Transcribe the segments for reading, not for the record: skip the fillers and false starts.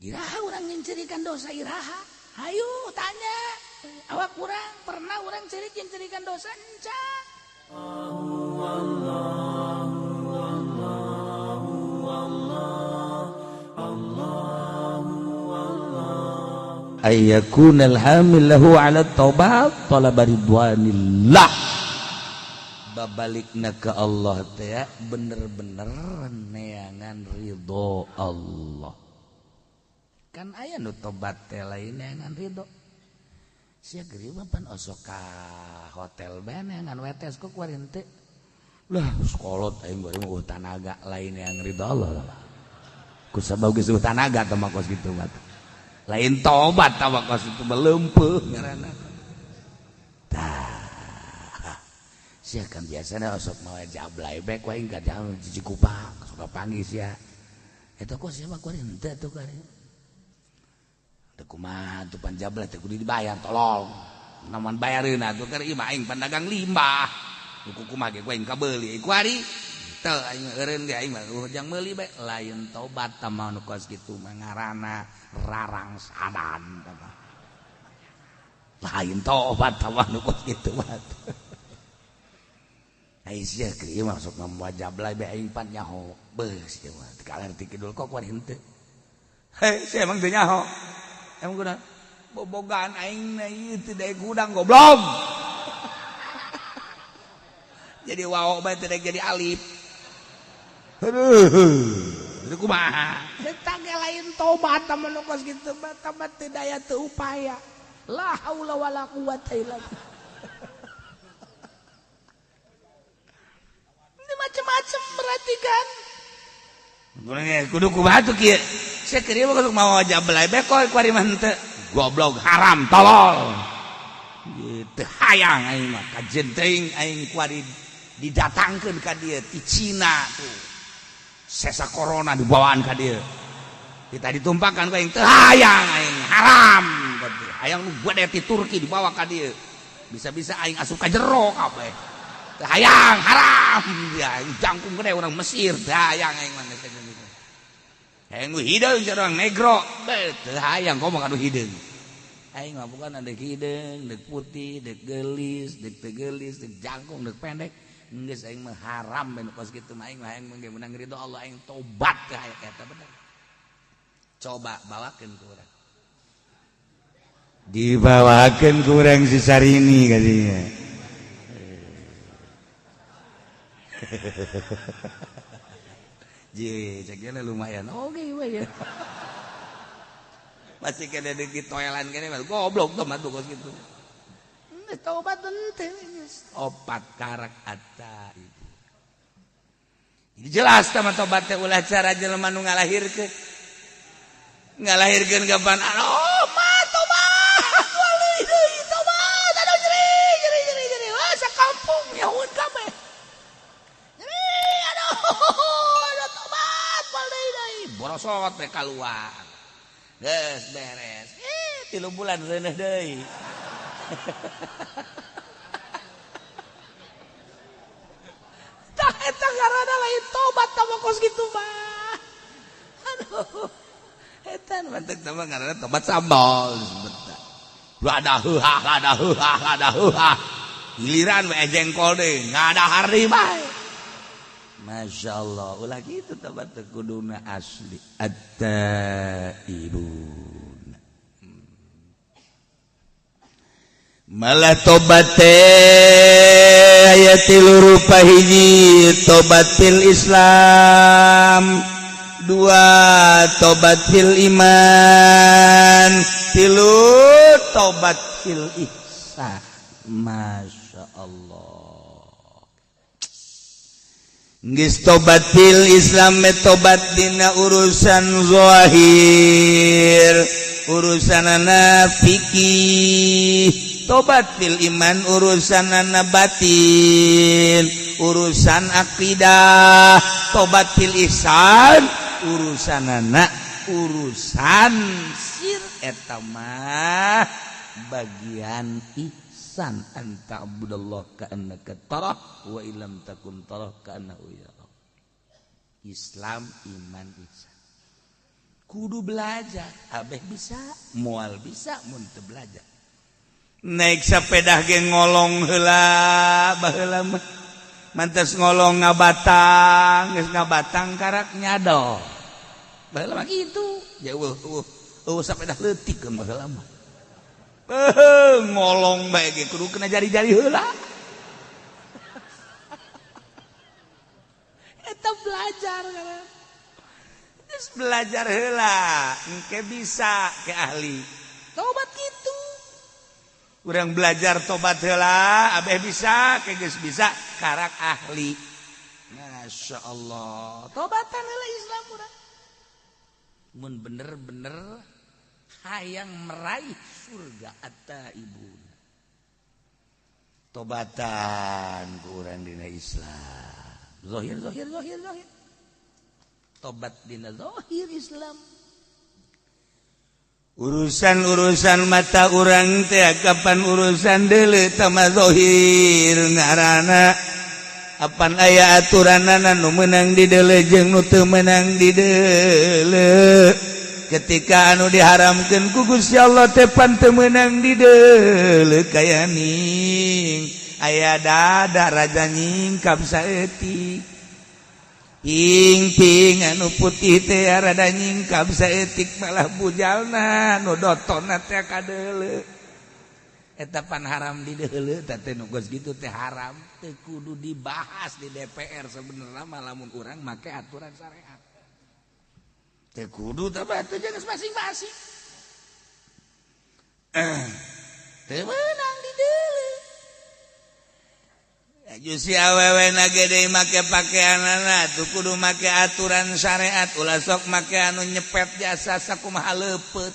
Iraha urang nyincirikan dosa iraha? Hayu tanya. Awak urang pernah urang cerik nyincirikan dosa encan. Ayyakunal hamil lahu ala taubat talaba ridwanillah. Babalikna ke Allah teh bener-bener neangan ridho Allah. Kan aya nu tobat teh lain neangan ridho. Sia geuri mah pan osok ka hotel bae neangan wetes kok kuari henteu. Lah sekolot aing bari mah tanaga lain neangan ridho Allah. Ku sabab geus tanaga teh mah kos kitu mah. Lain tobat tawa kos itu melempeuh ngaranna. Tah. Sia kan biasana osok mawa jablay bae ku aing ka jauh Cikupa suka panggih sia. Eta kok sia mah kuari henteu atuh kuari. Teu kumaha atuh pan jablay teh kudu dibayar tolol. Namun bayareun atuh keur ieu mah aing pandagang limbah. Nu kumaha ge ku aing kabeuli kuari. Teu aing eureun ge aing mah jang meuli bae lain tobat tah mah nu kos kitu mah ngaranna rarangsadan tah mah. Lain tobat tah mah nu kos kitu mah. Ai sia keur ieu mah sok mawa jablay bae aing pan nyaho. Beuh sia mah teu kalerti kidul kok kuari henteu. Heh sia emang teu nyaho. Emang kunaon? Bobogaan aing na ieu teu daek hudang goblok. Jadi waw bae teu daek jadi alif. Aduh, kumaha? Eta ge lain tobat tah mun kos kitu mah tobat teu daya teu upaya. La haula wala quwata illa billah. Ini macam-macam berarti kan. Kudu kumaha tuh kieu? Sia keur ieu mah kudu mawa jablay bae koe kuari mah henteu. Goblok haram tolol. Gitu hayang aing mah kajen teuing aing kuari didatangkeun ka dieu ti Cina tuh. Sesa corona dibawaan ka dieu. Kita ditumpahkan ku aing teu hayang aing haram. Hayang nu gede ti Turki dibawa ka dieu. Bisa-bisa aing asup ka jero kabeh. Teu hayang haram. Ya aing jangkung gede urang Mesir teu hayang aing mah geus kitu. Hayang nu hideung sia urang negro. Beuh teu hayang komo ka nu hideung. Aing mah bukan deuk hideung, deuk putih, deuk geulis, deuk teu geulis, deuk jangkung, deuk pendek. Geus aing mah haram bae nu kos kitu mah aing mah hayang mah meunang ridho Allah aing tobat teh aya eta bener. Coba bawakeun ku urang. Dibawakeun ku urang si Sarini kadinya. Je, cek lumayan. Oke we ya. Masih kena di toelan kene mah goblok tuh mah kos kitu. Tobat henteu geus. Opat karak ata itu. Jadi jelas tah mah tobat teh ulah cara jelema nu ngalahirkeun. Ngalahirkeun kapan? Oh, mah tobat. Wali deui tobat. Aduh nyeri nyeri nyeri nyeri. Wah sakampung nyahueun kabeh. Nyeri aduh aduh tobat wali deui. Borosot teh kaluar. Geus beres. 3 bulan reuneuh deui. Tah eta ngaranna lain tobat tah mah kos kitu mah. Aduh. Eta nu mantek tah mah ngaranna tobat sambal disebut tah. Lada heuhah lada heuhah lada heuhah. Giliran we jengkol deui ngadahar deui bae. Masya Allah, ulah kitu tobat teh kuduna asli. At-taibun. Malah tobat teh aya tilu rupa hiji tobat fil Islam, dua tobat fil iman, tilu tobat fil ihsan. Masya Allah. Geus tobat fil Islam tobat dina urusan zahir, urusanana fikih. Tobat fil iman urusanana batin, urusan akidah. Tobat fil ihsan urusanana urusan sir eta mah bagian ihsan. Anta abudallah ka'annaka tarah wa illam takun tarah ka'annahu yarah. Islam iman ihsan. Kudu belajar, abeh bisa, moal bisa mun teu belajar. Naik sepeda ge ngolong heula baheula mah. Mantes ngolong ngabatang, geus ngabatang karak nyadol. Baheula mah kitu. Ya eueuh eueuh eueuh sepeda leutik baheula mah. Ngolong bae ge kudu kena jari-jari heula. Eta belajar kan. Geus belajar heula, engke bisa ke ahli. Tobat kitu. Urang belajar tobat heula, abeh bisa, ke geus bisa karak ahli. Masya Allah. Tobatan heula Islam urang. Mun bener-bener hayang meraih surga at-taibun. Tobatan ku urang dina Islam. Zahir zahir zahir zahir. Tobat dina zahir Islam. Urusan-urusan mata urang teh kapan urusan deuleu tama zahir ngaranna apan aya aturanana nu meunang di deuleu jeung nu teu meunang di deuleu. Ketika anu diharamkeun ku Gusti Allah teh pan teu meunang di deuleu kaya ning aya dada raja nyingkap saeutik. Ping-ping anu putih teh rada nyingkap saeutik malah bujalna nu dotonna teh kadeuleu. Eta pan haram di deuleu teh teh nu geus kitu teh haram teu kudu dibahas di DPR sebenarnya mah lamun urang make aturan syariat. Teu kudu teh batu jeung masing-masing. Teu meunang di deuleu. Si awewe na gede make pakaianana tuh kudu make aturan syariat ulah sok make anu nyepet jasa sakumaha leupeut.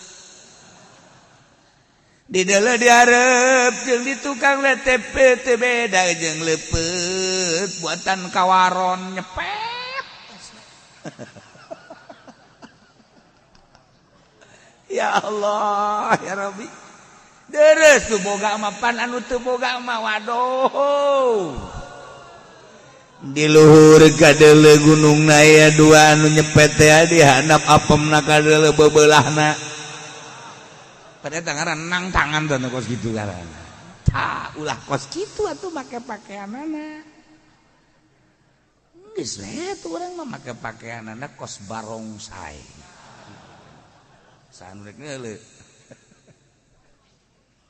Di deuleu dihareup jeung di tukang WTP teu beda jeung leupeut buatan kawaron nyepet. Ya Allah ya Rabbi. Deres tuh boga mah pan anu teu boga mah waduh. Di luhur kadeuleu gunung na aya dua anu nyepet teh di handap apemna kadeuleu bebeulahna. Pada tangan nang tangan teh kos kitu ngaranna. Tah ulah kos kitu atuh make pakaianana. Geus we tuh urang mah make pakaianana kos barongsai. Saha nu rek ngeuleuh.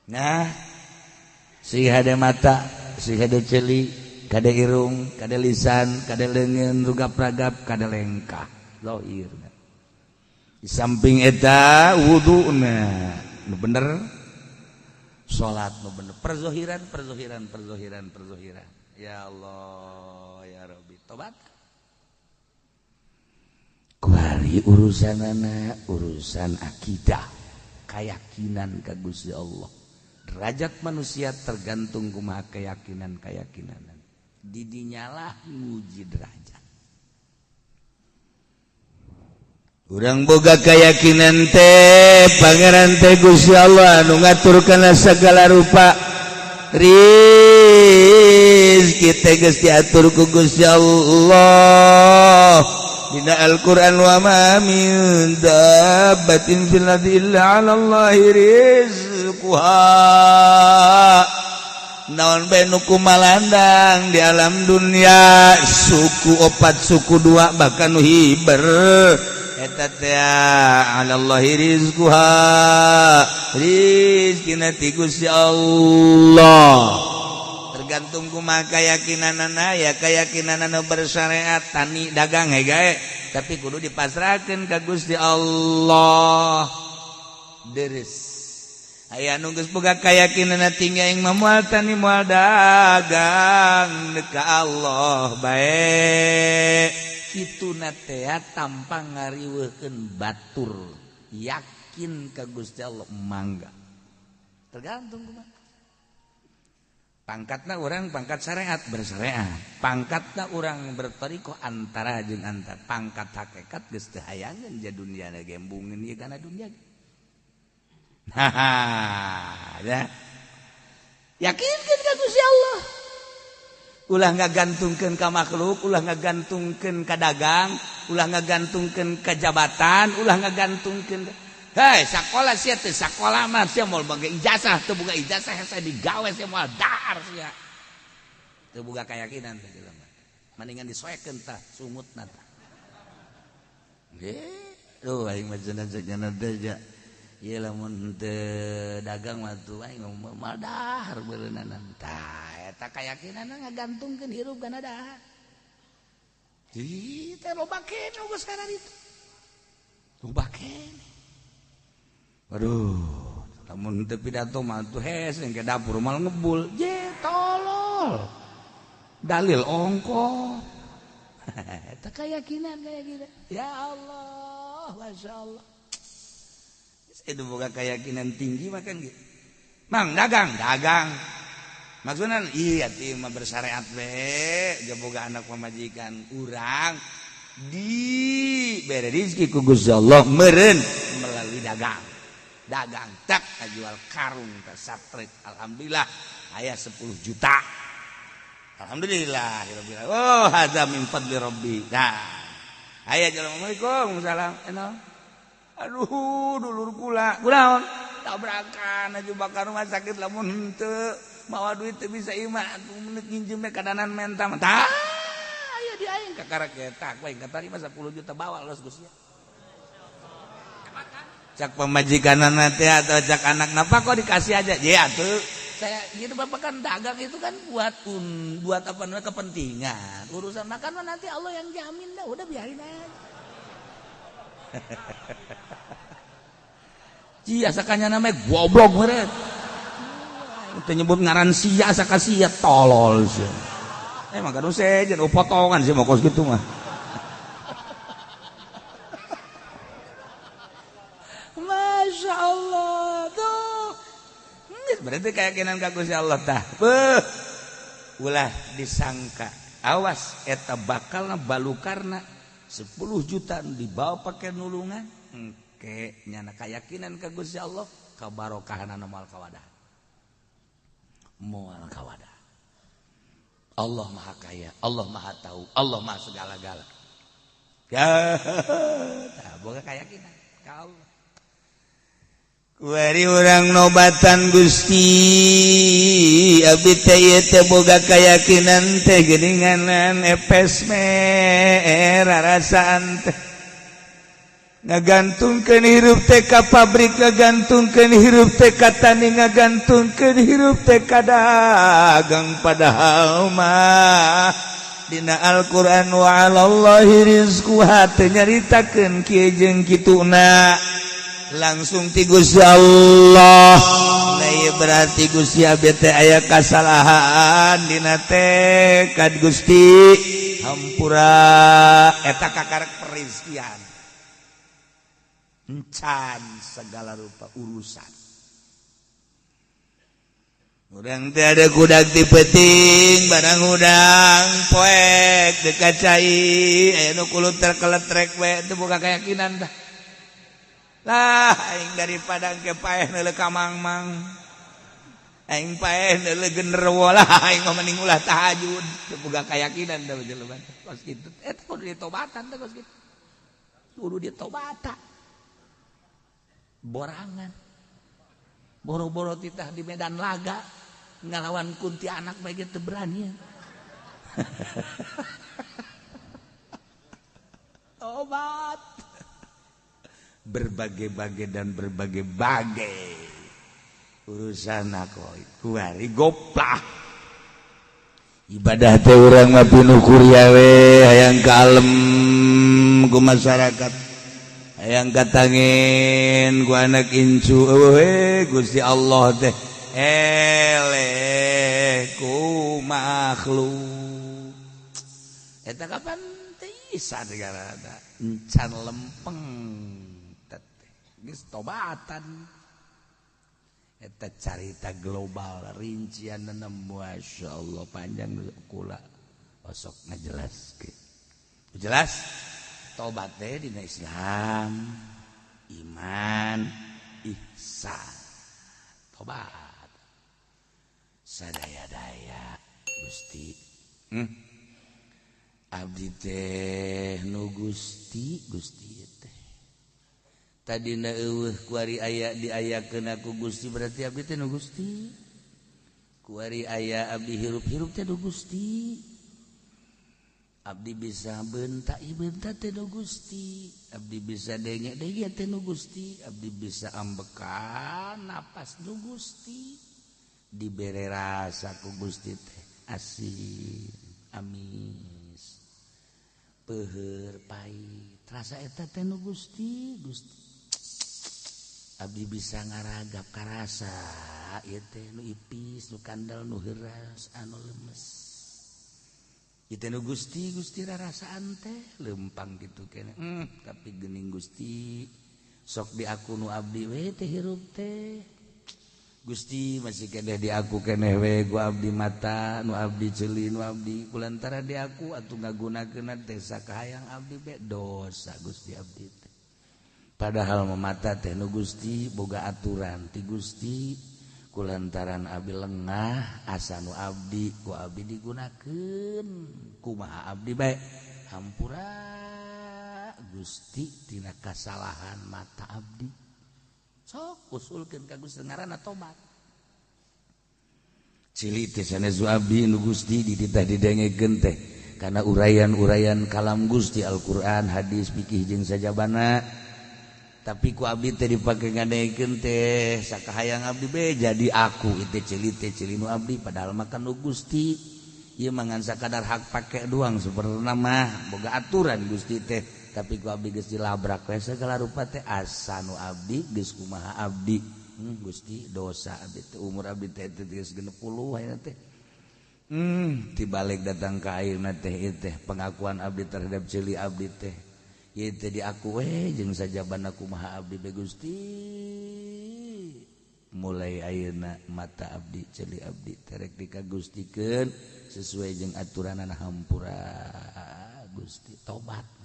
Nah, si hade mata, si hade celi, kade irung, kade lisan, kade leungeun, rugap-ragap, kade lengkah. Zahir. Di samping eta wuduna nu bener, salat nu bener, perzohiran, perzohiran, perzohiran, perzohiran. Ya Allah, ya Rabbi, tobat. Kuari urusanana urusan akidah, keyakinan ka Gusti Allah. Derajat manusia tergantung kumaha keyakinan-keyakinan. Didinyalah nguji derajat. Urang boga keyakinan teh Pangeran teh Gusti Allah anu ngatur kana segala rupa. Rizki teh geus diatur ku Gusti Allah. Dina Al-Qur'an wa ma min dabbatin fil ardi illa 'ala Allahi rizquha. Naon bae nu kumalandang di alam dunia suku opat suku dua bahkan nu hiber eta teh 'ala Allahi rizquha rizkina ti Gusti Allah. Tergantung kumaha keyakinanana ya keyakinanana bersyariat tani dagang he gae tapi kudu dipasrahkeun ka Gusti Allah. Deres aya nu geus boga keyakinanna tinggi aing mah moal tani moal dagang ka Allah bae. Kituna teh tanpa ngariweuhkeun batur yakin ka Gusti Allah mangga. Tergantung kumaha. Pangkatna orang pangkat syariat bersyariat, pangkatna orang bertoriko antara jeung antara, pangkat hakikat geus teu hayangeun ja dunia gembungeun ieu kana dunia. Haha, ya. Yakinkeun ka Gusti Allah. Ulah ngagantungkeun ka makhluk, ulah ngagantungkeun ka dagang, ulah ngagantungkeun ka jabatan, ulah ngagantungkeun. Hei, sakola sia teh sakola mah sia moal boga ijazah, teu boga ijazah saya digawe sia moal dahar sia. Teu boga keyakinan teh jelema. Mendingan disoekeun tah sungutna tah. Nggih, duh aing mah cenah teh ja. Ieu lamun teu dagang mah tuh aing moal dahar beureunanan. Tah eta keyakinan ngagantungkeun hirup kana dahar. Ih, teh loba keneh geus kana ditu. Loba keneh. Aduh, lamun teu pidato mah tuh hes ke dapur mal ngebul. Je tolol. Dalil ongko. Eta keyakinan kaya gitu. Ya Allah, Masya Allah. Itu boga keyakinan tinggi makan gitu. Mang dagang, dagang. Maksudnya iya ti mah bersyariat we, boga anak pamajikan urang di bere rezeki ku Gusti Allah meureun melalui dagang. Dagang tak jual karung teh satrik, alhamdulillah aya 10 juta. Alhamdulillah rabbil alamin. Oh, hadza min fadli rabbi. Nah, aya assalamualaikum salam. Aduh, dulur kula. Kunaon? Tabrakan aja bakar rumah sakit lamun henteu mawa duit teu bisa imah atuh menit nginjem we kadanan menta. Tah, aya di aing kakara eta ku aing katarima 10 juta bawa los Gusti. Cak pamajikanana teh atau cak anak napa kok dikasih aja? Ya atuh. Saya gitu bapak kan dagang itu kan buat buat apa namanya kepentingan. Urusan makan mah nanti Allah yang jamin dah, udah biarin aja. Ci asakanya namanya goblok meureun. Teu nyebut ngaran sia asaka sia tolol sia. Emang kan sejen potongan sih mau kos gitu mah. Masya Allah tuh. Berarti keyakinan ka Gusti Allah tah. Beuh. Ulah disangka. Awas eta bakalna balukarna 10 juta dibawa pakai nulungan. Engke nyana keyakinan ka Gusti Allah kabarokahanana moal kawadah. Moal kawadah. Allah Maha Kaya, Allah Maha Tahu, Allah Maha segala-gala. Ya, tah boga keyakinan ka Allah. Kuari urang nobatan Gusti, abdi teh ieu teh boga keyakinan teh geuninganan epes merarasaan teh. Ngagantungkeun hirup teh ka pabrik, ngagantungkeun hirup teh ka tani, ngagantungkeun hirup teh ka dagang, padahal mah dina Al-Qur'an wa 'alallahi rizquha teu nyaritakeun kieu jeung kituna. Langsung ti Gusti Allah. Nah, ieu berarti Gusti abdi teh aya kasalahan dina tekad Gusti hampura eta kakarek perizkian. Encan segala rupa urusan. Urang teh ada kudak ti peuting barang hudang poek dekat cai aya nu kuluter keletrek we teu boga keyakinan tah. Lah aing daripada engke paeh neuleuh ka mangmang. Aing paeh neuleuh genderuwo lah aing mah mending ulah tahajud. Teu boga keyakinan tah jelema teh. Kos kitu eta kudu ditobatan teh kos kitu. Kudu ditobatan. Borangan. Boro-boro titah di medan laga ngalawan kuntianak bae ge teu berani. Tobat. Berbagai-bagai dan berbagai-bagai urusan aku kuari goplah ibadah teh urang mah pinuh kuria we hayang kalem ku masyarakat hayang katangin ku anak incu eueuh Gusti Allah teh eleh ku makhluk eta kapan teh isa negara encan lempeng geus tobatan eta carita global rincian Masya Allah panjang kula osok ngajelaskeun jelas tobat teh dina Islam iman ihsan tobat sadaya-daya Gusti Abdi teh nu Gusti Gusti teh tadina eueuh kuari aya diayakeun ku Gusti berarti abdi teh nu Gusti kuari aya abdi hirup-hirup teh nu Gusti abdi bisa bentak bentak teh nu Gusti abdi bisa denge-denge teh nu Gusti abdi bisa ambekan napas nu Gusti dibere rasa ku Gusti teh asin amis peuheur pahit rasa eta teh nu Gusti Gusti abdi bisa ngaragap karasa ieu teh nu ipis nu kandel nu heuras anu lemes ieu teh nu Gusti Gusti rarasaan teh lempang kitu keneh tapi geuning Gusti sok di aku nu abdi we teh hirup teh Gusti masih keneh di aku keneh we ku abdi mata nu abdi ceuli nu abdi kulantara di aku atuh ngagunakeun teh sakahayang abdi be dosa Gusti abdi teh padahal mata teh nu Gusti boga aturan ti Gusti kulantaran abdi lengah asa nu abdi ku abdi digunakeun kumaha abdi bae hampura Gusti tina kasalahan mata abdi sok usulkeun ka Gusti ngaranna tobat cili teh sanes abdi nu Gusti dititah didengekeun teh kana uraian-uraian kalam Gusti Al-Qur'an hadis fikih jeung sajabana tapi ku abdi teh dipake ngadengekeun teh sakahayang abdi be jadi aku ieu teh cili nu abdi padahal mah kan nu Gusti ieu mah ngan sakadar hak pake doang sebenarna mah boga aturan Gusti teh tapi ku abdi geus dilabrak we segala rupa teh asa nu abdi geus kumaha abdi Gusti dosa abdi teh umur abdi teh geus 60 ayeuna teh tibalik datang ka ayeuna teh ieu teh pengakuan abdi terhadap ceuli abdi teh ieu teh diaku we jeung sajabana kumaha abdi be Gusti mulai ayeuna mata abdi ceuli abdi terek dikagustikeun sesuai jeung aturanana hampura Gusti tobat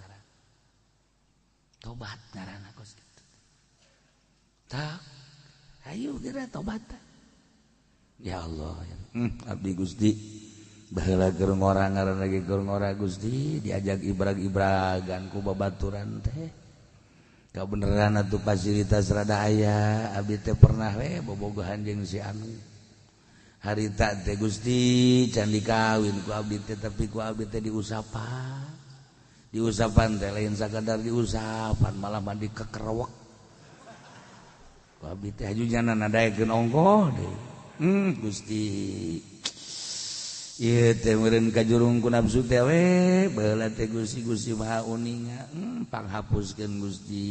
tobat ngaranna kos kitu tak ayo geura tobat ya Allah abdi Gusti baheula keur ngora ngaranna ge keur ngora Gusti diajak ibrag-ibragan ku babaturan teh kabeneran atuh fasilitas rada aya abdi teh pernah we bobogohan jeung si anu harita teh Gusti can dikawin ku abdi teh tapi ku abdi teh diusapan diusapan teh lain sakadar diusapan malah mandi kekerewek ku abdi teh hajujana nadaekeun ongkoh deui Gusti ieu teh meureun kajurung ku nafsu teh we baheula teh Gusti Gusti Maha uninga panghapuskeun Gusti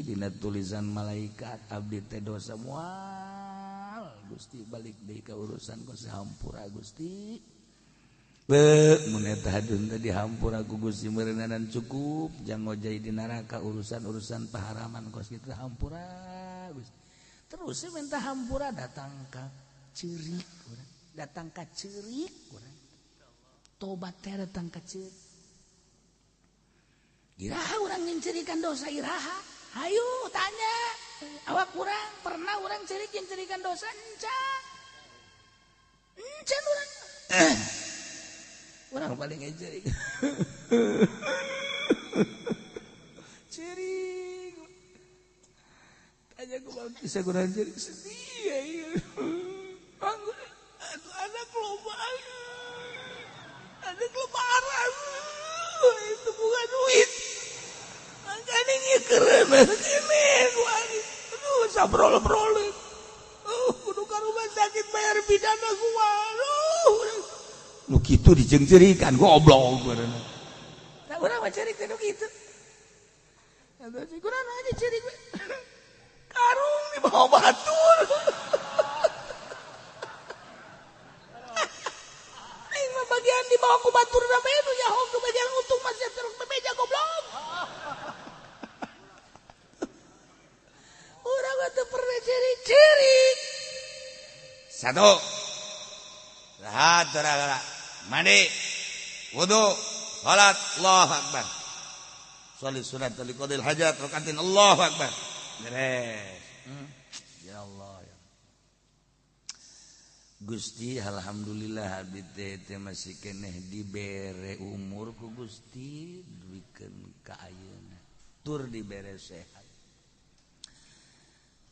dina tulisan malaikat abdi teh dosa moal Gusti balik deui ka urusan ku sahampura Gusti be mun eta hadun teh dihampura ku Gusti meureunana cukup jang ngojay di neraka urusan-urusan paharaman kos kitu hampura Gusti terus minta hampura datang ka ceurik urang datang ka ceurik urang tobat teh datang ka ceurik iraha urang nyincirikan dosa iraha hayu tanya awak urang pernah urang ceurik nyincirikan dosa encan encan urang urang paling ceurik ceurik tanya ku bisa kurang ceurik sedih ya anak loba anak lebaran itu bukan duit makanya keren ini aduh sabrol-brol kudu ka rumah sakit bayar pidana gua aduh nu kitu dijengcerikan goblok beureunan tah urang mah ceurik teh nu kitu atuh si kurang aja ceurik karung di bawah batur aing mah bagian di bawah ku batur na bae nu nyaho ke bagian untung masih terus bebeja goblok urang mah teu pernah ceurik-ceurik satu rahat mandi wudu salat Allahu akbar sholli sunat liqadil hajat rakaatin Allahu akbar beres. Ya Allah ya. Gusti alhamdulillah abdi teh masih keneh dibere umur ku Gusti dibikeun ka ayeuna tur dibere sehat.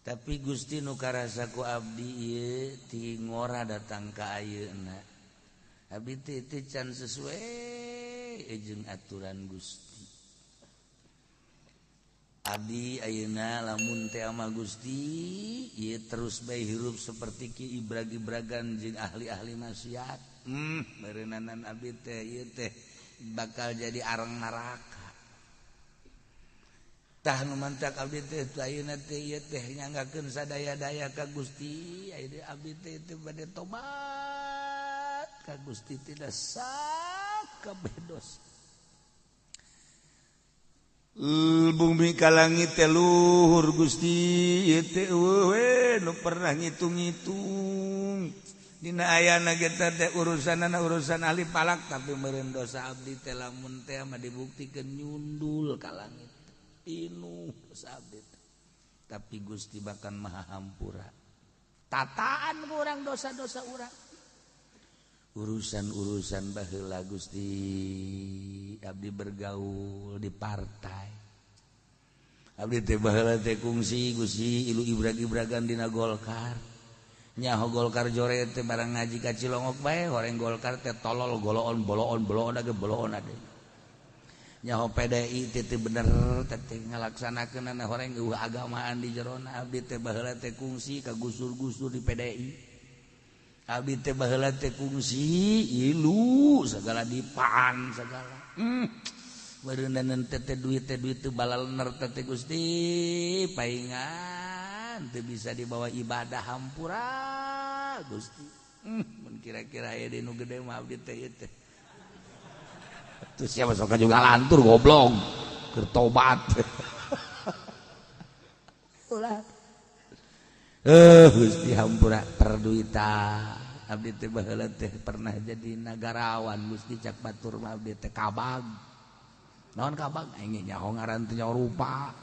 Tapi Gusti nu karasa ku abdi ieu ti ngora datang ka ayeuna. Abdi teh can sesuai jeung aturan Gusti. Abdi ayeuna lamun teh ama Gusti ieu terus bae hirup seperti ki ibrag-ibragan jeung ahli-ahli maksiat. Meureunana abdi teh ieu teh bakal jadi arang neraka. Tah nu mantak abdi teh ayeuna teh ieu teh nyanggakeun sadaya-daya ka Gusti, ayeuna abdi teh teh bade tobat ka Gusti tidak sakabeh dosa. Bumi ka langit teh luhur Gusti ieu teh eueuh nu pernah ngitung-ngitung dina ayana ge teh urusanana urusan ahli palak tapi meureun dosa abdi teh lamun teh mah dibuktikeun nyundul ka langit pinuh dosa abdi teh. Tapi Gusti bahkan maha hampura tataan ku urang dosa-dosa urang urusan-urusan baheula Gusti abdi bergaul di partai abdi teh baheula teh kungsi Gusti ilu ibrag-ibragan dina Golkar nyaho Golkar jore teh barang ngaji ka Cilongok bae horeng Golkar teh tolol goloon boloon boloon age boloon ade nyaho PDI teh teh bener teh ngalaksanakeunana horeng eueuh agamaan di jerona abdi teh baheula teh kungsi ka gusur-gusur di PDI abdi teh baheula teh kungsi ilu segala dipaan segala meureunana teh duit teh balalener teh Gusti paingan teu bisa dibawa ibadah hampura Gusti. Mun kira-kira aya deui nu gede mah abdi teh ieu teh atuh siapa sok juga lantur goblok keur tobat. Ulah Gusti hampura perduitan abdi teh baheula teh pernah jadi nagarawan Gusti cak batur mah abdi teh kabag naon kabag aing nyaho ngaran teh nyaho rupa.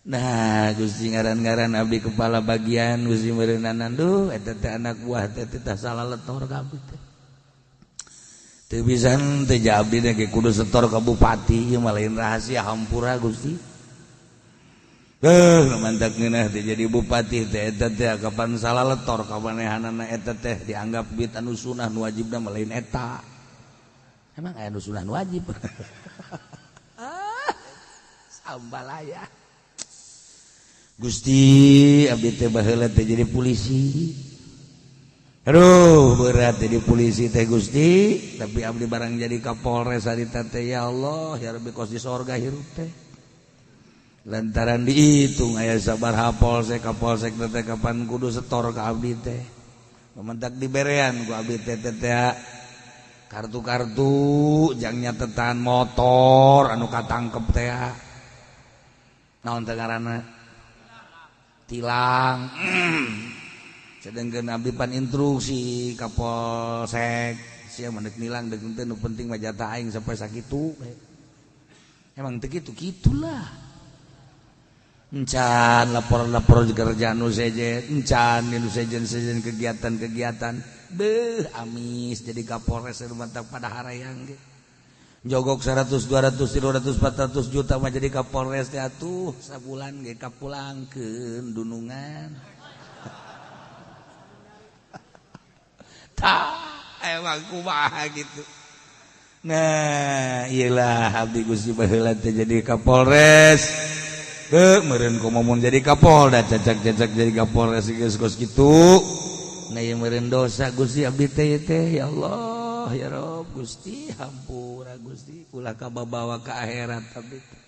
Nah Gusti ngaran-ngaran abdi kepala bagian Gusti meureunanan duh eta teh anak buah teh teh salah letor ka abdi teh teu bisa teh abdi teh kudu setor ka bupati ieu mah lain rahasia hampura Gusti. Mantak ngeunah teh jadi bupati teh eta teh kapan salah letor kamanehanana eta teh dianggap duit anu sunah nu wajibna mah lain eta. Emang aya nu sunah nu wajib. Sambalaya. Gusti abdi teh baheula teh jadi polisi. Aduh berat jadi polisi teh Gusti, tapi abdi barang jadi Kapolres harita teh ya Allah ya Rabbi kos di sorga hirup teh. Lantaran dihitung aya sabaraha polsek kapolsek teh kapan kudu setor ka abdi teh. Mementak diberean ku abdi teh teh kartu-kartu jang nyatetan motor anu katangkep teh. Naon teh ngaranna? Tilang. Sedengkeun abdi pan instruksi ka polsek sia mah deuk nilang deuk teu nu penting mah jatah aing sampai sakitu. Emang teu kitu kitulah. Encan lapor-lapor kerjaan nu sejen, encan nu sejen-sejen kegiatan-kegiatan. Beuh amis jadi Kapolres mantap pada harayang ge. Jogok 100, 200, 300, 400 juta mah jadi Kapolres teh atuh sabulan ge kapulangkeun dunungan. Tah emang kumaha gitu. Nah, iyalah abdi Gusti baheula teh jadi Kapolres. Meureun komo jadi Kapolda cacak-cacak jadi Kapolres geus kos kitu. Nah ieu meureun dosa Gusti abdi teh teh ya Allah ya Rob Gusti hampura Gusti ulah kababawa ka akhirat abdi teh.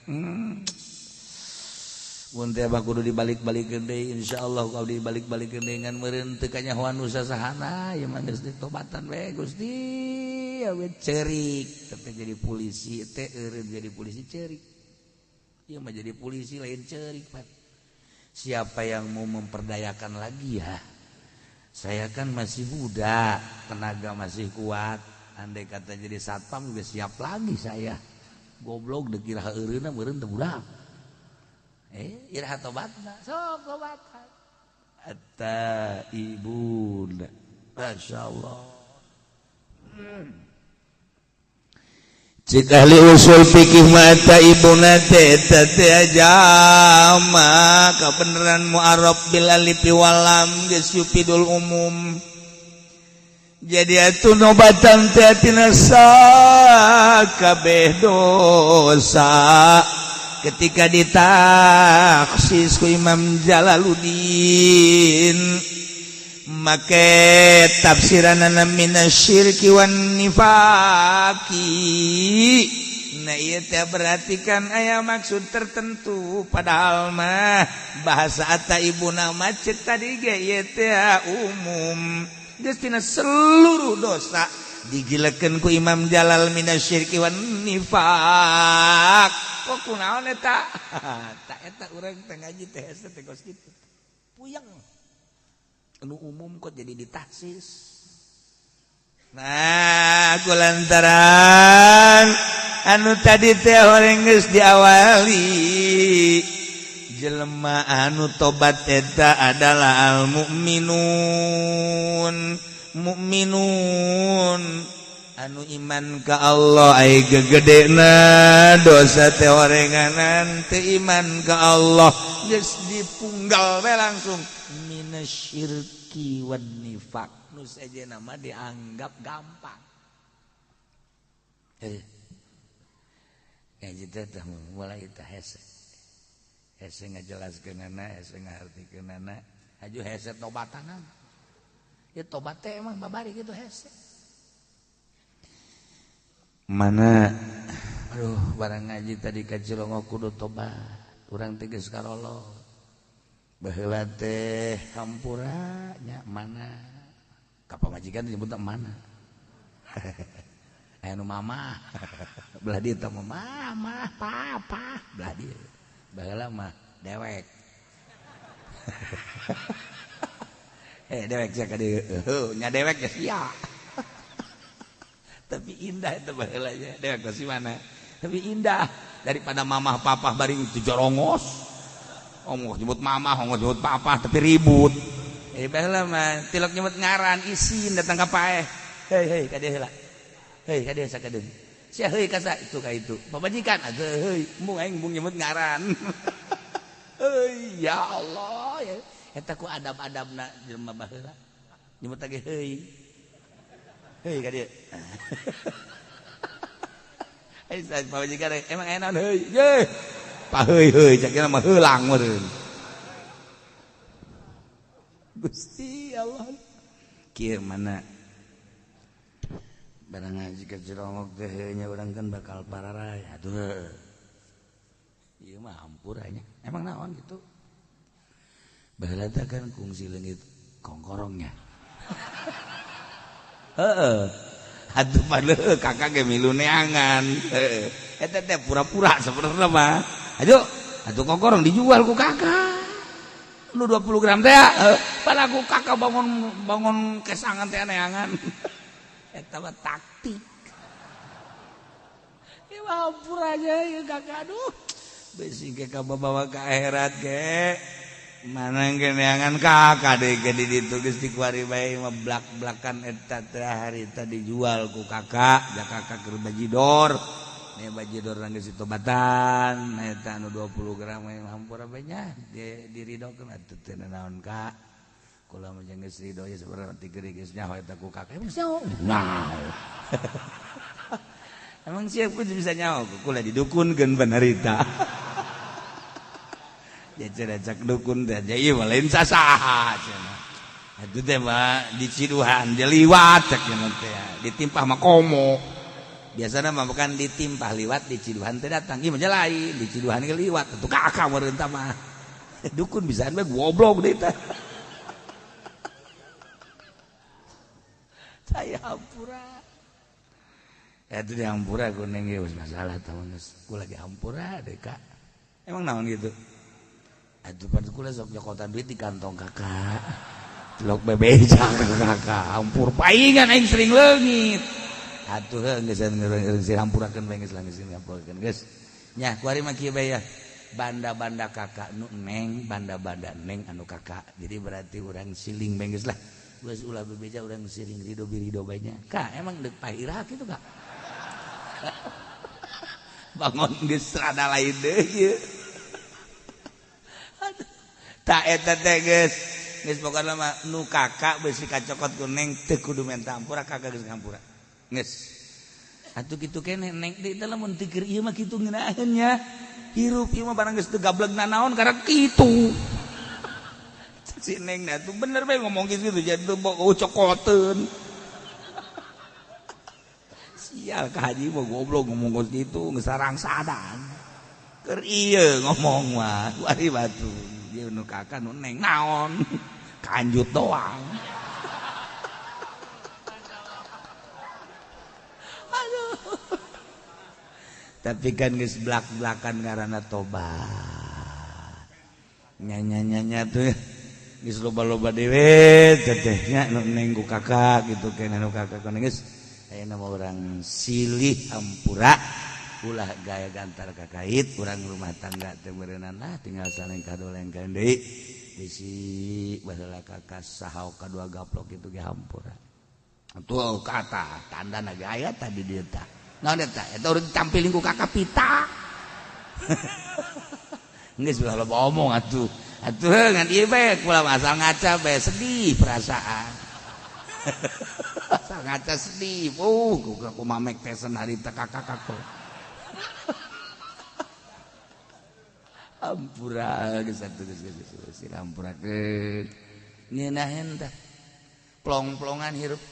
Mun teh mah kudu dibalik-balikeun deui insyaallah kudu dibalik-balikeun deui ngan meureun teu kanyahoan nu sasahana ieu mah geus ditobatan we Gusti we ceurik teh jadi polisi teh eureun jadi polisi ceurik. Ieu mah jadi polisi lain ceurik Pak. Siapa yang mau memperdayakan lagi ya? Saya kan masih muda, tenaga masih kuat. Andai kata jadi satpam juga siap lagi saya. Goblok deuk iraha eureunna meureun teu budak. Iraha tobatna, sok tobatan. At-taibun. Masyaallah. Cik ahli usul fikih mata ibuna teh teh jama kabeneran mu'arraf bil alif wal lam geus yufidul umum. Jadi atuh nobatan teh tina sakabeh dosa ketika ditaksis ku Imam Jalaluddin make tafsiranana minasyirki wan nifaqi. Nah ieu teh berarti kan aya maksud tertentu, padahal mah bahasa at-taibuna mah cek tadi ge ieu teh umum geus tina seluruh dosa digilekeun ku Imam Jalal minasyirki wan nifaq. Kok kunaon eta? Tak eta urang teh ngaji teh hese teh kos kitu puyeng anu umum kok jadi ditaksis. Nah, kulantaran anu tadi teh horeng geus diawali jelema anu tobat eta adalah al mukminun, mukminun anu iman ka Allah. Ai gegedena dosa teh horenganan teu iman ka Allah geus dipunggal we langsung minasyirki wan nifaq. Nu sejenna mah dianggap gampang. Ngaji teh mulai teh hese hese ngajelaskeunana, hese ngahartikeunana, haju hese tobatanana. Ya tobat teh emang babari gitu hese. Mana aduh barang ngaji tadi ka Cilongo kudu tobat urang teh geus karolo baheula teh hampura nya mana ka pamajikan disebut mana aya nu mama belah dieu teh mama papa belah dieu baheula mah dewek dewek sia ka dieu nya dewek ya sia. Tapi indah itu baheula nya dewek teh mana tapi indah daripada mamah papah bari itu jorongos. Ongkoh nyebut mamah, ongkoh nyebut papa tapi ribut. Baheula mah tilok nyebut ngaran isin datang ka paeh. Hei hei ka dieu heula. Hei ka dieu sakadeung. Sia heuy ka sa itu ka itu. Pamajikan atuh heuy, embung aing embung nyebut ngaran. Heuy ya Allah ya. Eta ku adab-adabna jelema baheula. Nyebut lagi heuy. Heuy ka dieu. Ai pamajikan emang aya naon heuy. Ye. Paheuy heuy cak mah heulang meureun. Gusti Allah. Kieu mana barang ngaji ka Cilongok teh nya urang kan bakal pararay. Aduh. Ieu mah hampura nya. Emang naon gitu? Baheula teh kan kungsi leungit kongkorongnya. Heeh. Atuh padahal kakak ge milu neangan. Heeh. Eta teh pura-pura sebenarnya mah. Aduh, atuh kongkorong dijual ku kakak. Nu 20 gram teh, pada ku kakak bangun bangun kesangan teh neangan. Eta mah taktik. Ieu mah hampura aja ieu kakak aduh. Besi ge kabawa ka akhirat ge. Mana ge neangan kakak deui ge di ditu geus dikuari bae mah blak-blakan eta teh harita dijual ku kakak, ja kakak keur bajidor. Nih bajidor geus ditobatan eta anu 20 gram hampura bae nya diridokeun atuh teu naon kak. Kula mah jeung geus ridho ya sebenarnya ti geuring geus nyaho eta ku kakak. Emang nyaho? Nah. Emang siap ku bisa nyaho kula didukunkeun bener eta. Ya cenah cak dukun teh ieu mah lain sasaha cenah. Atuh teh mah diciduhan dia liwat cek cenah teh. Ditimpah mah komo. Biasana mah bukan ditimpah liwat diciduhan teh datang. Ieu mah lain diciduhan ge liwat atuh kakak meureun tah mah. Dukun bisaan bae goblok deui teh. Saya hampura. Itu di hampura kuning ge masalah tah geus. Kula lagi hampura deh kak. Emang naon gitu? Aduh pada kula sok nyokotan duit di kantong kakak. Tilok bebeja kakak. Hampur paingan aing sering leungit. Atuh heuh geus geus hampurakeun bae geus lah geus hampurakeun geus. Nya kuari mah kieu bae ya. Banda-banda kakak nu neng, banda-banda neng anu kakak. Jadi berarti urang siling bae geus lah. Geus ulah bebeja urang siling ridho birido bae nya. Kak, emang deuk pahira kitu kak? Bangun geus rada lain deui ieu. Tak eta teh geus. Geus pokona mah nu kakak beusi kacokot ku neng teu kudu menta ampura, kakak geus ngampura. Geus. Atuh kitu keneh neng deui teh lamun teu keur ieu mah kitu ngeunaheun nya. Hirup ieu mah barang geus teu gableg nanaon karena kitu. Si neng na tuh bener bae ngomong kitu jadi teu cokoteun. Sial ka haji mah goblok ngomong kos kitu geus sarangsadan. Keur ieu ngomong mah ari batu. Ieu nu kakak nu neng naon? Kanjut doang. Tapi kan geus blak-blakan ngaranna tobat. Nya-nya-nya tuh geus loba-loba dewe teteh nya nu neng ku kakak gitu keneh nu kakak kana geus ayeuna mah urang silih hampura ulah gaya gantar kakait urang rumah tangga teh meureunana lah tinggal saling kadolengkeun deui bisi baheula kakak saha kadua gaplok kitu ge hampura. Tuh kata tandana gaya tadi dieu tah. Naon eta? Eta urang tampilin ku kakak pita. Geus ulah loba omong atuh. Atuh ngan ieu bae kula asal ngaca bae sedih perasaan. Asal ngaca sedih. Ku mamek tesen harita kakak kakak. Ampura geus atuh geus geus ampurakeun. Ngeunaheun tah. Plong-plongan hirup.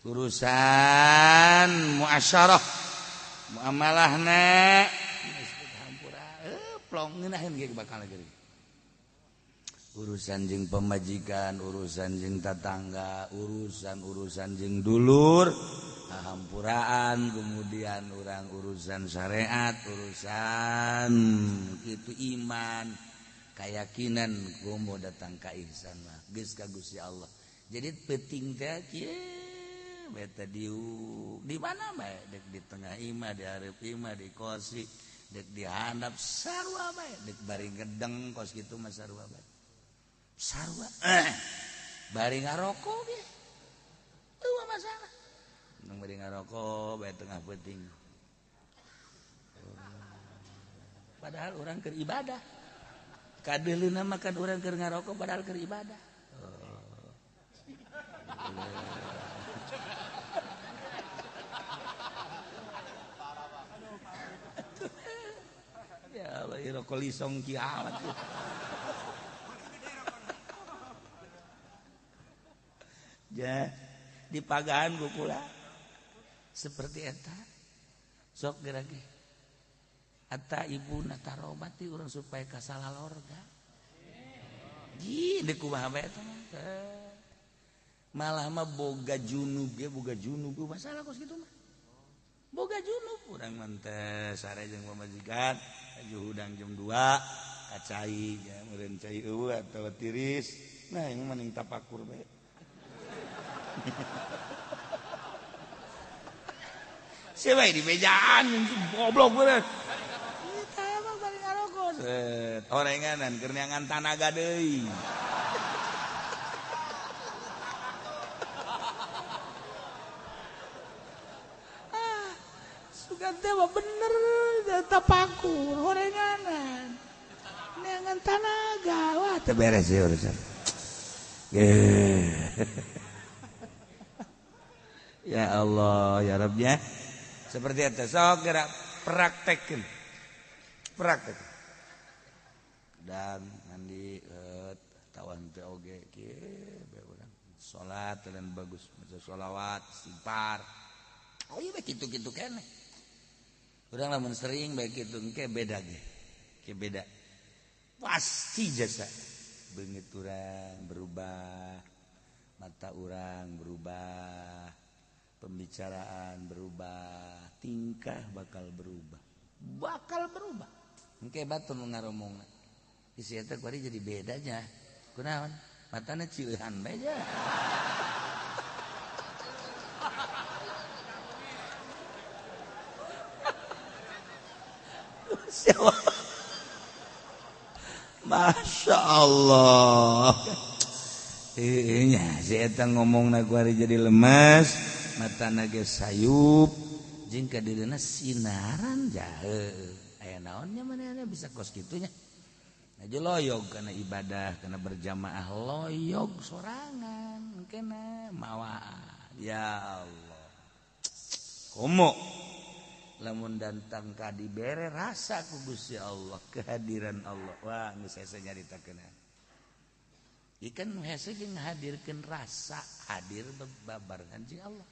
Urusan muasyarah muamalahna hampura plong ngeunaheun ge bakal geuring. Urusan jeung pamajikan, urusan jeung tatangga, urusan-urusan jeung dulur, hampuraan, kemudian urang urusan syariat, urusan kitu iman, keyakinan komo datang ka ihsan mah geus ka Gusti Allah. Jadi penting teh kieu beta diu di mana bae dek di tengah imah, di hareup imah, di kosi, dek di handap sarua bae, dek bari ngedeng kos kitu mah sarua bae. Sarua bari ngarokok ge eueuh masalah. Nang bari ngarokok bae tengah peuting. Padahal urang keur ibadah. Kadeuleuna mah kan urang keur ngarokok padahal keur ibadah. Ya, rokok lisong kiamat. Ja, di pagahan ku pula seperti eta. Sok geura ge. Eta ibu na tarobati urang supaya kasalah lorga. Ji, deuk kumaha bae eta mah. Malah mah boga junub ge, boga junub masalah kos kitu mah. Boga junub urang mah teh sare jeung pamajikan, aju hudang jam 2 kacai ya meureun cai eueuh atawa tiris. Nah, ini mending tapakur bae. Sia bae di bejaan goblok bener. Eta mah bari ngarokok. Set, orenganan keur neangan tanaga deui. Sugan teh mah bener tapakur horenganan. Neangan tanaga wah teu beres ieu urusan. Ya Allah ya Rabb ya. Seperti itu sok gerak praktekin. Praktek. Dan mandi tawan teh oge kieu bae urang. Salat dan bagus maca sholawat, istighfar. Oh iya bae kitu-kitu keneh. Urang lamun sering bae kitu engke beda ge. Ke beda. Pasti jasa. Beungeut urang berubah, mata urang berubah, pembicaraan berubah, tingkah bakal berubah. Bakal berubah. Engke batur nu ngaromongna. Isi eta kuari jadi bedanya. Kunaon? Matana cileuhan bae ja. Siapa? Masya Allah. Nya si eta ngomongna kuari jadi lemes, matana ge sayup, jeung ka dirina sinaran jahe. Aya naonnya manehna bisa kos kitu nya. Aja loyog karena ibadah, karena berjamaah loyog sorangan kena mawaan. Ya Allah. Komo lamun datang ka dibere rasa ku Gusti Allah, kehadiran Allah. Wah, geus hese nyaritakeun. Ikan nu hese ge ngahadirkeun rasa hadir bebarengan jeung Allah.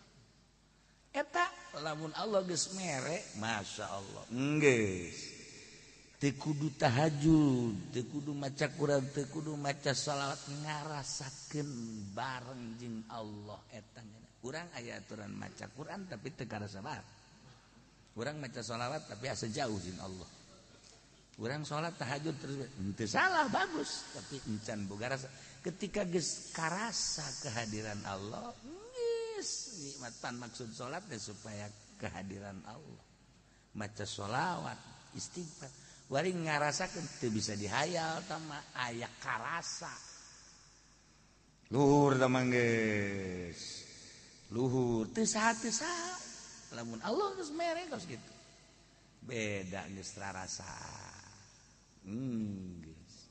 Eta lamun Allah geus mere, Masya Allah. Geus. Teu kudu tahajud, teu kudu maca Quran, teu kudu maca salawat, ngarasakeun bareng jeung Allah eta. Urang aya aturan maca Quran tapi teu karasa bareng. Urang maca salawat tapi asa jauh jeung Allah. Urang salat tahajud terus teu salah, bagus, tapi encan boga rasa. Ketika geus karasa kehadiran Allah, geus nikmat. Pan maksud salat teh supaya kehadiran Allah. Maca sholawat, istighfar, wari ngarasakeun teu bisa dihayal tama aya karasa. Luhur tah geus. Luhur teu saha teu saha. Lamun Allah geus mere kos kitu. Beda geus rarasa. Geus.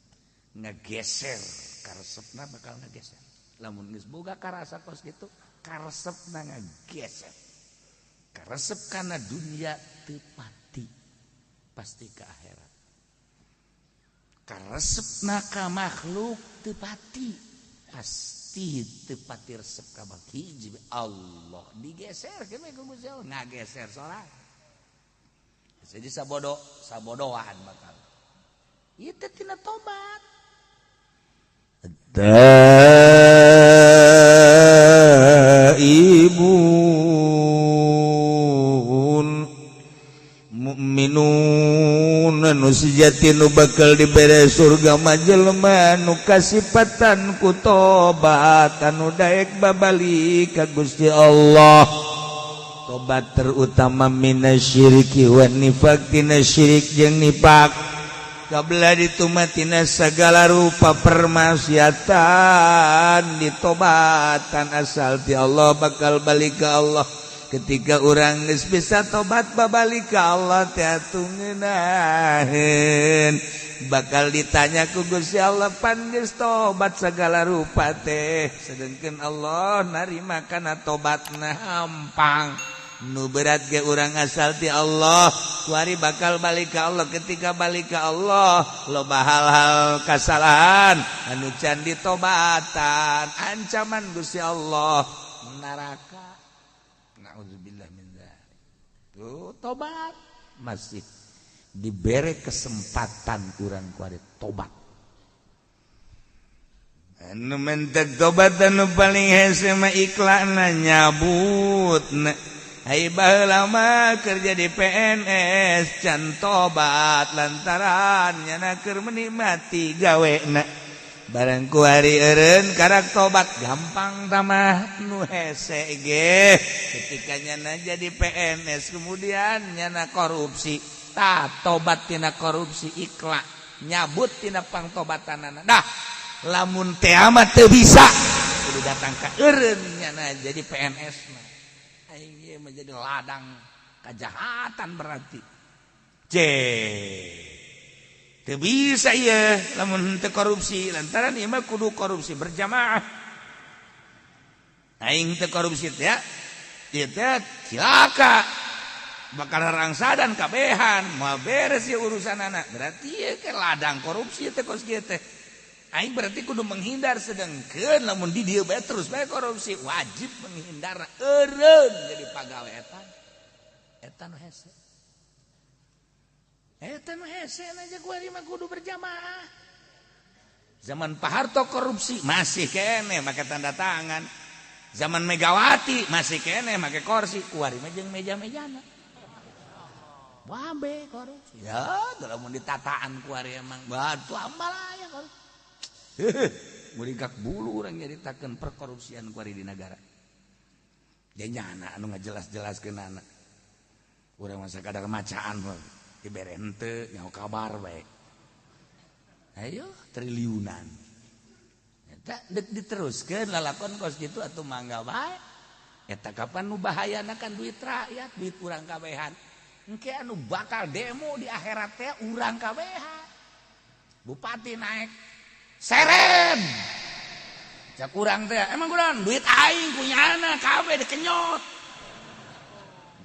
Ngageser karesepna bakal ngageser. Lamun geus boga karasa kos kitu, karesepna ngageser. Karesep kana dunia teu pati, pasti ke akhirat. Karesepna ka makhluk teu pati, pasti teu pati resep ka hiji Allah. Digeser ke ku Gusti Allah, ngageser sorangan. Jadi sabodo, sabodoan bakal. Itu tina tobat. Taibun mukminun nu sejati nu bakal dibere surga mah jelema nu kasipatan ku tobat, anu daek babalik ka Gusti Allah. Tobat terutama minasyiriki wan nifaq, tina syirik jeung nifak. Kabla ditumatina segala rupa permaksiatan ditobatan, asal ti Allah bakal balik ke Allah. Ketika orang geus bisa tobat babalik ke Allah teh atuh ngeunaheun, bakal ditanya ku Gusti Allah, pan geus tobat segala rupa teh, sedangkan Allah narima kana tobatna hampang. Nu berat ge urang asal ti Allah kuari bakal balik ke Allah. Ketika balik ke Allah, loba hal-hal kesalahan anu can ditobatan, ancaman Gusti Allah neraka, naudzubillah min dzalik. Tuh tobat masih diberi kesempatan urang kuari tobat. Anu mentek tobat anu paling hese mah iklanna nyabut. Hai, baheula mah kerja di PNS can tobat lantaran nyana keur menikmati gawena. Barang kuari eureun karak tobat gampang tamah. Nu hese ge ketika nyana jadi PNS kemudian nyana korupsi, tah tobat tina korupsi, ikhlas nyabut tina pangtobatanana. Dah lamun teh amat teu bisa, kudu datang ka eureun nyana jadi PNS mah aing ieu menjadi ladang kejahatan berarti. C teu bisa ieu lamun teu korupsi, lantaran ieu mah kudu korupsi berjamaah. Aing teu korupsi teh ieu teh cilaka, bakal rangsadan kabehan, moal beres ieu urusanana. Berarti ieu ke ladang korupsi teh kos kieu teh. Aing berarti kudu menghindar, sedangkan lamun di dieu bae terus bae korupsi, wajib menghindar eureun jadi pagawe eta. Eta nu hese. Eta nu hese aja kuari mah kudu berjamaah. Zaman Pak Harto korupsi masih kene make tanda tangan. Zaman Megawati masih kene make kursi, kuari mah jeung meja-mejana. Wabe korupsi. Ya, lamun ditataan kuari emang batu ambalaya korupsi. Muligak bulu orang nyaritakeun perkorupsian kuari di negara. Dia nyana anu ngajelas-jelaskeun anak. Urang masa kadar macaan dibere henteu nyaho kabar bae. Ayo triliunan. Eta dek diteruskeun lalakon kos kitu atuh mangga bae. Eta kapan nu bahayana kan duit rakyat, duit urang kabehan. Engke anu bakal demo di akhirat teh urang kabehan. Bupati naik seren. Cak urang teh, emang kurang duit aing punyana kabeh dikenyot.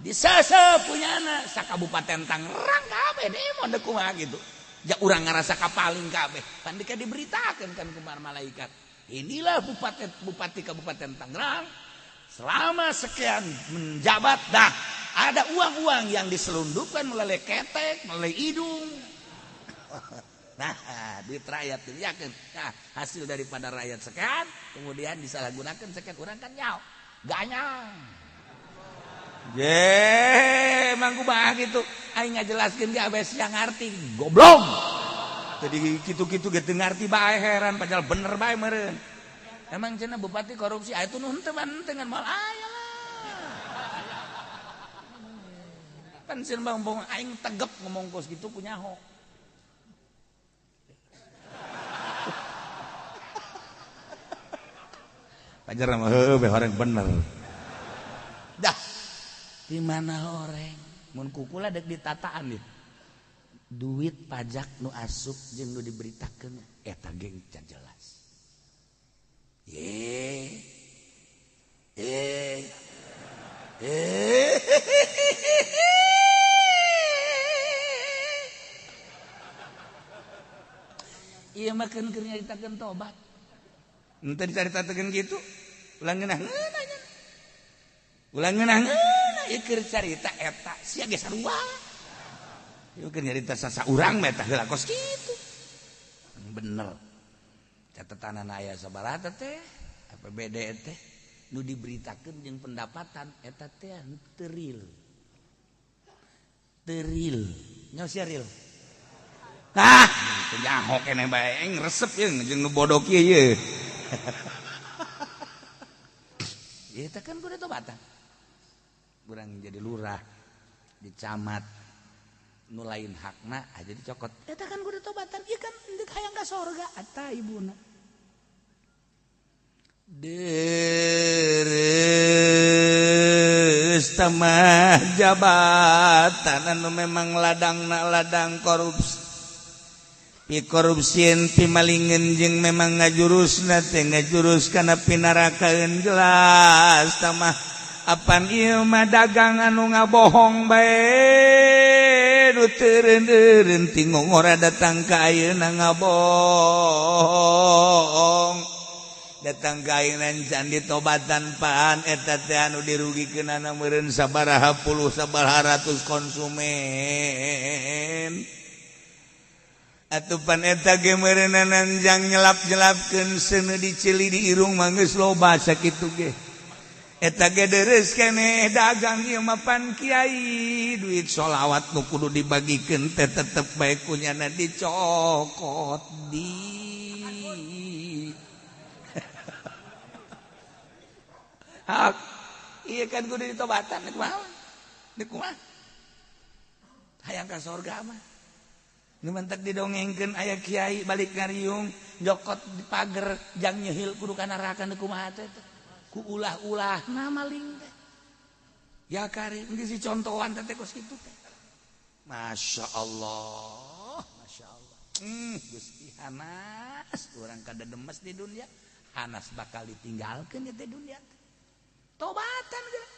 Disesep punyana sakabupaten Tangerang kabeh demo dek kumaha gitu. Ja urang ngarasa kapaling kabeh. Pan dika diberitakeun kan ku malaikat. Inilah bupati Kabupaten Tangerang selama sekian menjabat dah ada uang-uang yang diselundupkan melalui ketek, melalui hidung. Nah, duit rakyat yakin. Nah, hasil daripada rakyat sekian, kemudian disalahgunakan sekian orang kan nyaw. Ganyang. Je, emang kumaha gitu. Aing ngajelaskeun ge abes yang ngarti, goblok. Jadi kitu-kitu ge teu ngarti bae heran padahal bener bae meureun. Emang cenah bupati korupsi, ah itu nu henteu mah henteu ngan moal aya lah. Pan sieun bang aing tegep ngomong kos kitu ku nyaho. Pajar mah heueuh be horeng bener. Dah. Di mana horeng? Mun kukula dek ditataan ieu. Duit pajak nu asup jeung nu diberitakeun eta geng can jelas. Ye. Eh. Eh. Ieu mah keun keur nyaritakeun tobat. Henteu dicaritakeun kitu. Ulah ngeunah-ngeunah nya. Ulah ngeunah-ngeunah ieu keur carita eta sia ge sarua. Ieu keur nyarita sasaurang mah eta heula kos kitu. Bener. Catatan aya sabaraha teh APBD teh nu diberitakeun jeung pendapatan eta teh teu real. Teu real. Nyaho sia real. Tah, teu nyaho keneh bae aing resep jeung jeung nu bodoh kieu ye. Ieu teh kan kudu tobatan. Urang jadi lurah, di camat, nu lain hakna aja dicokot. Eta kan kudu tobatan, ieu kan deuk hayang ka sorga eta ibuna. Deres tamah jabatan anu memang ladangna ladang korupsi. Pi korupsieun pi malingeun jeung memang ngajurusna teh ngajurus kana pinarakaeun jelas tamah apan ieu mah dagang anu ngabohong bae nu teureun-eureun ti ngongora datang ka ayeuna ngabohong datang ka ayeuna can ditobatan pan eta teh anu dirugikeunana meureun sabaraha puluh sabaraha ratus konsumen atuh pan eta ge meureunana jang nyelap-nyelapkeun seuneu diceli di irung mah geus loba sakitu ge eta ge deres keneh dagang ieu mah pan kiai duit sholawat nu kudu dibagikeun teh tetep bae kunyana dicokot di hak ieu kan kudu ditobatan nek kumaha nek kumaha hayang ka sorga mah nu mentek didongengkeun aya kiai balik ngariung jokot di pager jang nyehil kudu ka neraka nu kumaha teh ku ulah-ulah na maling teh ya kari geus dicontohan teh kos kitu teh Masya Allah Masya Allah Gusti hanas urang kada demes di dunia hanas bakal ditinggalkeun ieu teh dunia teh tobatan geura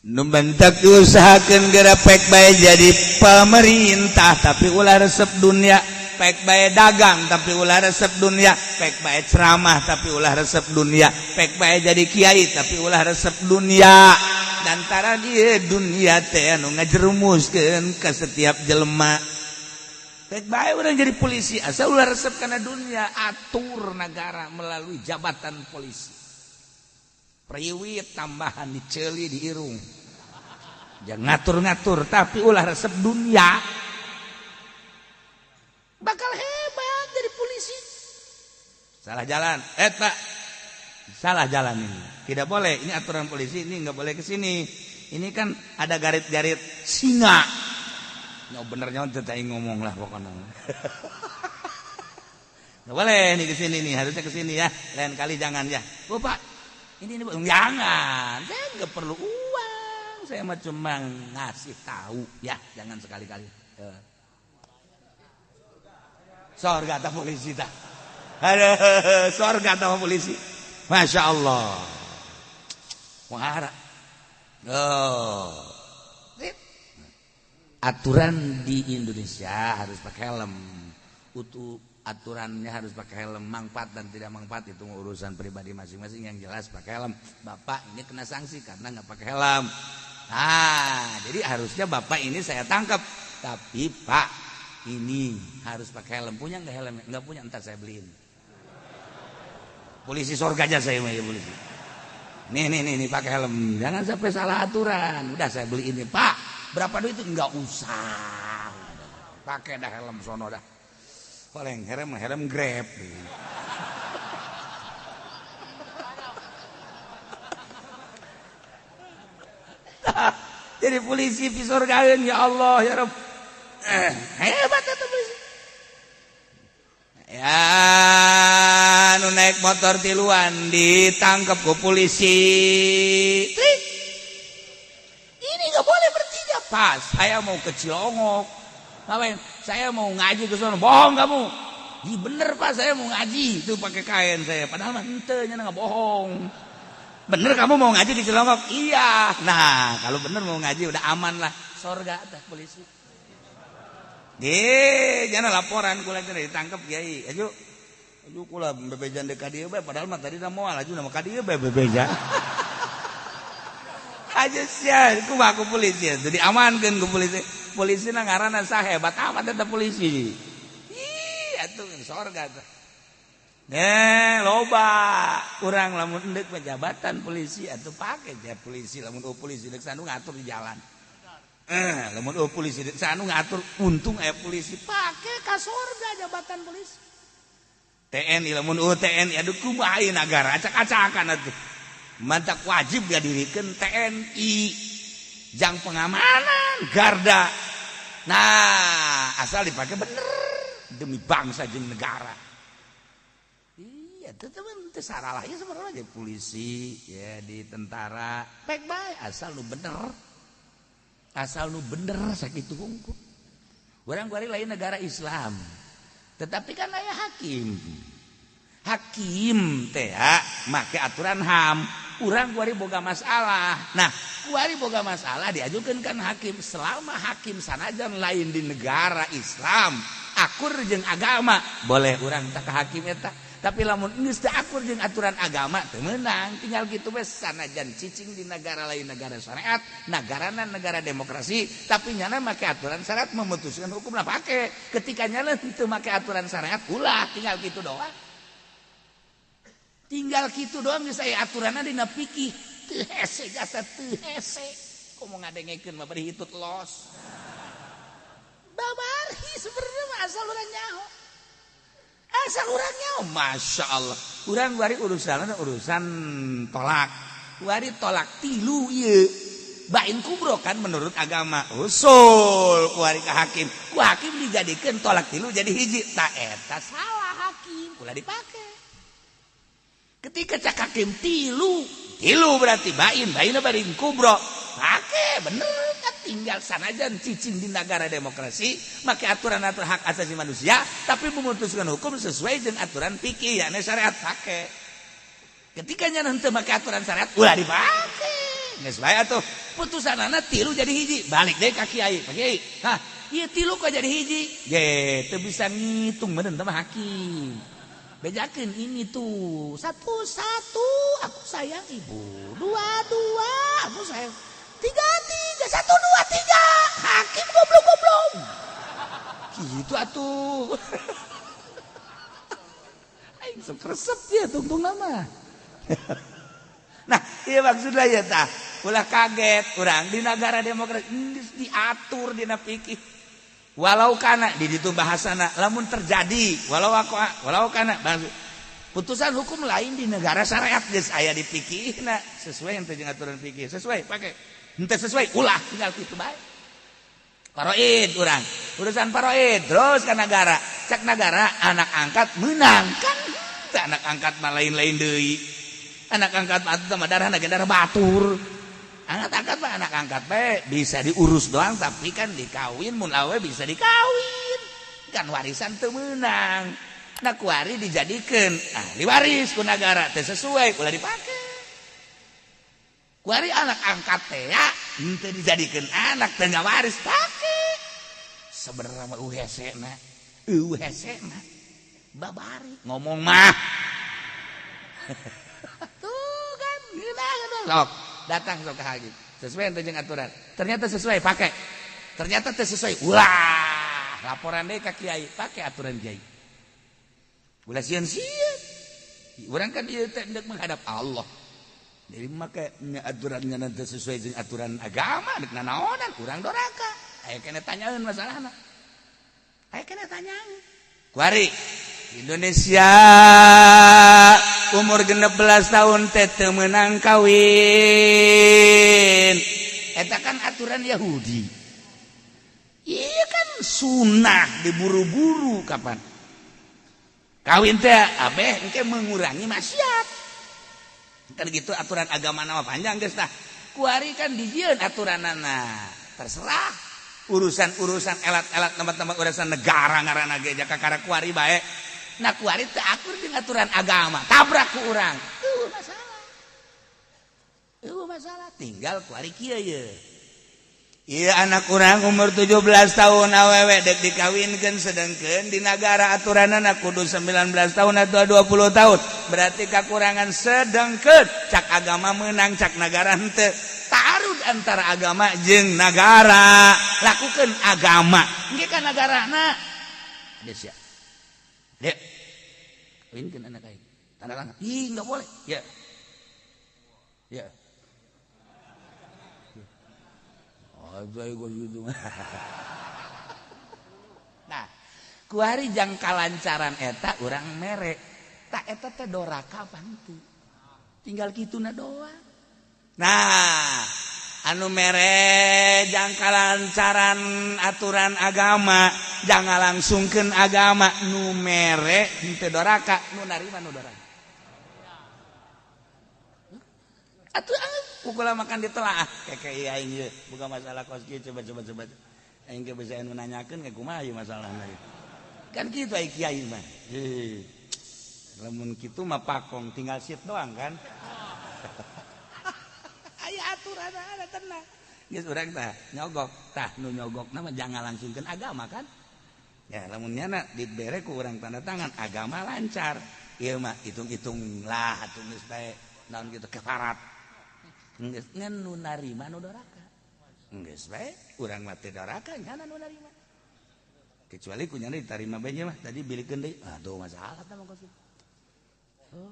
nu bentak diusahakeun geura pek bae jadi pemerintah tapi ulah resep dunia pek bae dagang tapi ulah resep dunia pek bae ceramah tapi ulah resep dunia pek bae jadi kiai tapi ulah resep dunia antara dia dunia teh anu ngajerumuskeun ka setiap jelema pek bae urang jadi polisi asal ulah resep kana dunia atur negara melalui jabatan polisi priwit tambahan diceli di irung jangan ngatur-ngatur tapi ulah resep dunia bakal hebat jadi polisi salah jalan eta salah jalan ini tidak boleh ini aturan polisi ini nggak boleh ke sini ini kan ada garit-garit singa Nyo benernya teu aing ngomong lah pokoknya. Nggak boleh nih kesini nih, harusnya kesini ya. Lain kali jangan ya. Oh Pak, ini jangan. Saya nggak perlu uang. Saya mah cuma ngasih tahu ya, jangan sekali-kali. Ya. Sorga atau polisi tak? Aduh, sorga atau polisi? Masya Allah. Wahara. Oh. Aturan di Indonesia harus pakai helm. Utuh aturannya harus pakai helm, manfaat dan tidak manfaat itu urusan pribadi masing-masing. Yang jelas pakai helm. Bapak ini kena sanksi karena nggak pakai helm. Nah, jadi harusnya bapak ini saya tangkap. Tapi Pak, ini harus pakai helm. Punya nggak helm? Nggak punya, ntar saya beliin. Polisi sorga aja saya mah ya polisi. Nih nih nih, nih pakai helm. Jangan sampai salah aturan. Udah saya beliin nih, Pak. Berapa duit itu? Nggak usah. Pakai dah helm sono dah. Paling helm helm Grab. Jadi polisi pisorgaeun ya Allah ya Rabb. Hebat itu polisi. Ya nu naik motor tiluan ditangkap ku polisi. Trik. Ini nggak boleh bertiga. Pas saya mau ke Cilongok. Ngapain? Saya mau ngaji ke sana. Bohong kamu. Ih bener Pak, saya mau ngaji. Itu pakai kain saya. Padahal mah henteu nya nggak bohong. Bener kamu mau ngaji di Cilongok? Iya. Nah, kalau bener mau ngaji udah aman lah. Sorga teh polisi. Ye, jangan laporan kula cenah ditangkap kiai. Aju. Aju kula bebejan deuk ka dieu bae padahal mah tadi moal aju nama ka dieu bae bebeja. Aja sia, kumaha ku polisi. Jadi amankeun ku polisi. Polisi na ngaranna sahebat amat eta polisi. Ih, atuh sorga teh. Nih, loba urang lamun endek jabatan polisi atuh pake ja polisi lamun polisi deuk sanu ngatur di jalan. Lamun polisi deuk sanu ngatur untung aya polisi pake ka sorga jabatan polisi. TNI lamun TNI aduh kumaha ieu nagara acak-acakan atuh. Mantak wajib diadirikan TNI jang pengamanan garda. Nah, asal dipakai bener demi bangsa jeung negara. Iya, tetep teu salah ya sebenarnya jadi polisi ya di tentara baik-baik asal lu bener. Asal lu bener sakitu hungkul. Urang kuari lain negara Islam. Tetapi kan aya hakim. Hakim teh make aturan HAM. Urang kuari boga masalah. Nah, kuari boga masalah diajukan kan hakim. Selama hakim sanajan lain di negara Islam, akur jeung agama, boleh urang tak ke hakim eta. Tapi lamun geus teu akur jeung aturan agama teu meunang, tinggal kitu we sanajan cicing di negara lain negara syariat, nagarana negara demokrasi, tapi nyana make aturan syariat memutuskan hukum lah pake. Ketika nyana teu make aturan syariat ulah, tinggal kitu doang. Tinggal kitu doang geus aya aturanna dina fikih. Teu hese jasa teu hese. Komo ngadengekeun mah bari hitut los. Babarhi sebenarnya mah asal urang nyaho. Asal urang nyaho, Masya Allah. Urang wari urusan urusan tolak. Wari tolak tilu ieu. Bain kubro kan menurut agama. Usul kuari ka hakim. Ku hakim dijadikeun tolak tilu jadi hiji. Ta eta salah hakim, ulah dipake. Ketika cak hakim tilu, tilu berarti bain, bain bain kubro. Pake bener kan tinggal sanajan cicing di negara demokrasi, make aturan-aturan hak asasi manusia, tapi memutuskan hukum sesuai dengan aturan fikih, yakni syariat pake. Ketika nya henteu make aturan syariat, ulah dipake. Geus bae atuh. Putusanana tilu jadi hiji, balik deui ka kiai. Pak Kiai, hah, ieu tilu kok jadi hiji? Ge, teu bisa ngitung meureun teh mah hakim. Bejakeun ini tuh satu-satu aku sayang ibu, dua-dua aku sayang, tiga-tiga, satu dua tiga, hakim goblok-goblok. Gitu atuh. Aing sok resep ya tungtung nama. Nah, iya maksudnya ya tah. Ulah kaget urang di negara demokrasi geus diatur dina fikih. Walau kana di ditu bahasana lamun terjadi walau aku walau kana putusan hukum lain di negara syariat geus aya di fikihna sesuai yang jeung aturan fikih sesuai pake henteu sesuai ulah tinggal kitu bae. Faraid urang. Urusan faraid terus ka nagara. Cak nagara anak angkat menang kan. Anak angkat mah lain-lain deui. Anak angkat mah atuh mah darahna ge darah batur. Anak angkat mah anak angkat bae bisa diurus doang tapi kan dikawin mun awe bisa dikawin. Kan warisan teu meunang. Nah kuari dijadikeun ahli waris ku nagara teu sesuai ulah dipake. Kuari anak angkat teh ya henteu dijadikeun anak teu ngawaris pake. Sebenarnya mah hese na. Hese na. Babari ngomong mah. Tuh kan geunah sok datang sok ka haji. Sesuai henteu jeung aturan. Ternyata sesuai pakai. Ternyata teu sesuai. Ulah, laporan deui ka kiai, pakai aturan kiai. Ulah sieun-sieun. Urang kan ieu teh hendak menghadap Allah. Jadi make nya aturannya nanti sesuai jeung aturan agama dek nanaonan urang doraka. Aya keneh tanyaeun masalahna. Aya keneh tanyaeun. Kuari Indonesia umur 16 tahun teh teu meunang kawin. Eta kan aturan Yahudi. Iya kan sunnah diburu-buru kapan? Kawin teh abeh engke mengurangi maksiat. Kan gitu aturan agama nama panjang geus tah. Kuari kan dijieun aturanana. Terserah urusan-urusan elat-elat tempat-tempat urusan negara ngaranna ge jaka kakara kuari bae. Nah kuari teu akur jeung aturan agama, tabrak ku urang. Eueuh masalah. Eueuh masalah tinggal kuari kieu ye. Iya anak kurang umur 17 tahun awewe dek dikawinkan sedangkan di negara aturanana kudu 19 tahun atau 20 tahun berarti kekurangan sedangkan cak agama menang cak negara henteu taarud antara agama jeung negara lakukan agama engke ka negarana geus ya. Dek kawinkeun anak aing tanda tangan ih enggak boleh ya ya. Nah, kuari jang kalancaran eta urang mere. Tak eta teh doraka apa henteu? Tinggal kituna doang. Nah, anu mere jang kalancaran aturan agama, jangan langsungkeun agama nu mere henteu doraka, nu narima nu doraka. Atuh pukul makan ditelaah kayak iya aing ieu bukan masalah kos kieu coba coba coba aing ge bisa anu nanyakeun ke kumaha ieu masalahna kan kitu ai kiai mah heuh lamun kitu mah pakong tinggal sit doang kan aya aturan ada tenang geus urang tah nyogok tah nu nyogokna mah jangan langsungkeun agama kan ya lamun nyana dibere ku urang tanda tangan agama lancar ieu mah hitung-hitung lah atuh geus bae naon kitu kefarat geus ngan nu narima nu doraka geus bae urang mah teu doraka nyana nu narima kecuali ku nyana ditarima bae mah tadi bilikeun deui aduh masalah tah mah kos kitu oh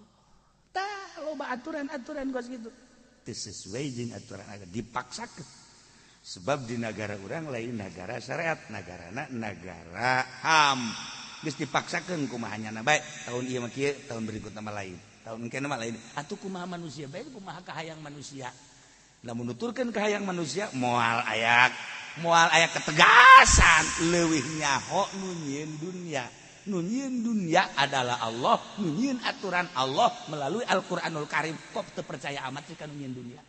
tah loba aturan-aturan kos kitu teu sesuai jeung aturan agama dipaksakeun sebab di negara urang lain negara syariat negarana negara HAM geus dipaksakeun kumaha nyana bae tahun ieu mah kieu tahun berikutna mah lain tahun engke mah lain atuh kumaha manusia bae kumaha kahayang manusia lamun nuturkeun kahayang manusia moal aya ketegasan leuwih nyaho nu nyieun dunya nu nyieun dunya adalah Allah nu nyieun aturan Allah melalui Al-Qur'anul Karim kok teu percaya amat sih ka nu nyieun dunya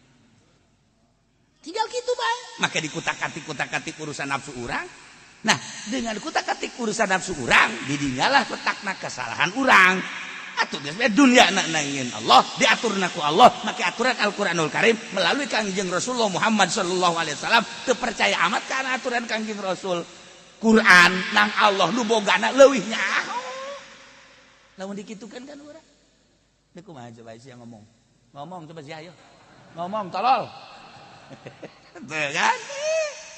tinggal kitu bae make dikutak-katik urusan nafsu urang. Nah dengan kutak-katik urusan nafsu urang didinyalah letakna kesalahan urang. Atuh geus bae dunya na nangin Allah diaturna ku Allah make aturan Al-Qur'anul Karim melalui Kangjeng Rasulullah Muhammad sallallahu alaihi wasallam teu percaya amat kana aturan Kangjeng Rasul Quran nang Allah nu bogana leuwih nyaho lamun dikitukeun kan urang deuk kumaha coba sia ngomong ngomong coba sia ayo ngomong tolol teu kan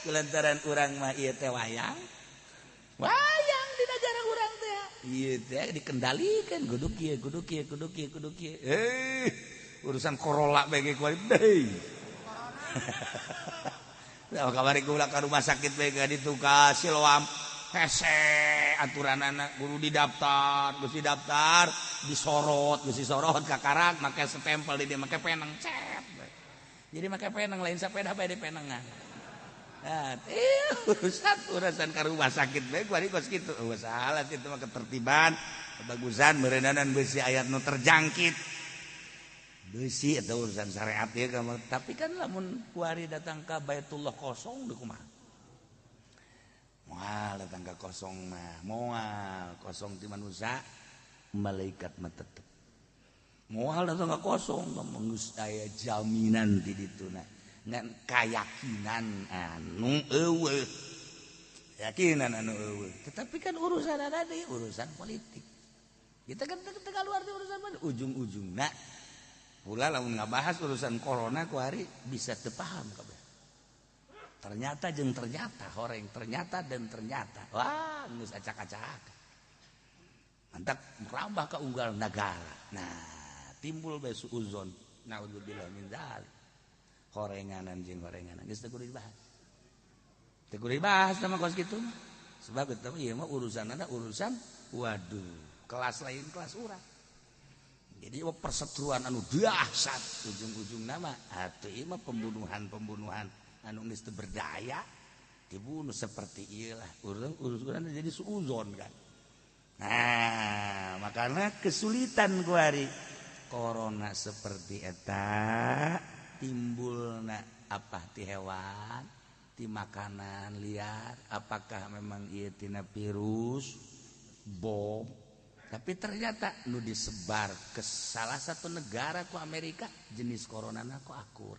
kulantaran urang mah ieu teh wayang wayang di negara urang teh ieu teh dikendalikan kudu kieu kudu kieu kudu kieu kudu kieu urusan Corolla bae ge kuari deui. Nah, kamari gua ka rumah sakit bae ka ditu ka Siloam hese aturanana kudu didaftar geus didaftar disorot geus disorot kakarak make stempel di dieu make peneng cet. Jadi make peneng lain sepeda bae di penengan. Nah, urusan urusan ka rumah sakit bae kuari kos kitu. Oh, salah sih itu mah, ketertiban kebagusan meureunanan besi ayat nu terjangkit besi atau urusan syariat ya kamu. Tapi kan lamun kuari datang ke Baitullah kosong, deui kumaha? Moal datang ke kosong mah, moal kosong ti manusia, malaikat mah tetep moal datang ke kosong. Geus aya jaminan di dituna, ngan keyakinan anu eueuh, keyakinan anu eueuh. Tetapi kan urusan ada di urusan politik kita kan teu keluar di urusan mana ujung-ujungna pula. Lamun ngabahas urusan corona kuari bisa teu paham kabeh. Ternyata jeung ternyata, horeng ternyata dan ternyata, wah, geus acak-acak, mantap merambah ke unggal negara. Nah, timbul bae suuzon, naudzubillah min dzalik. Horenganan jeung horenganan geus teu kudu dibahas, teu kudu dibahas sama kos kitu mah. Sebab itu ieu mah urusanna urusan, waduh, kelas lain, kelas urang. Jadi mah perseteruan anu dahsyat, ujung-ujung nama atuh ieu mah pembunuhan-pembunuhan anu geus teu berdaya, dibunuh seperti ieu lah urang urusan jadi suuzon kan. Nah, makanya kesulitan kuari corona seperti eta timbul apa ti hewan, ti makanan liar, apakah memang ieu tina virus bom? Tapi ternyata nu disebar ke salah satu negara ku Amerika jenis corona ku akur.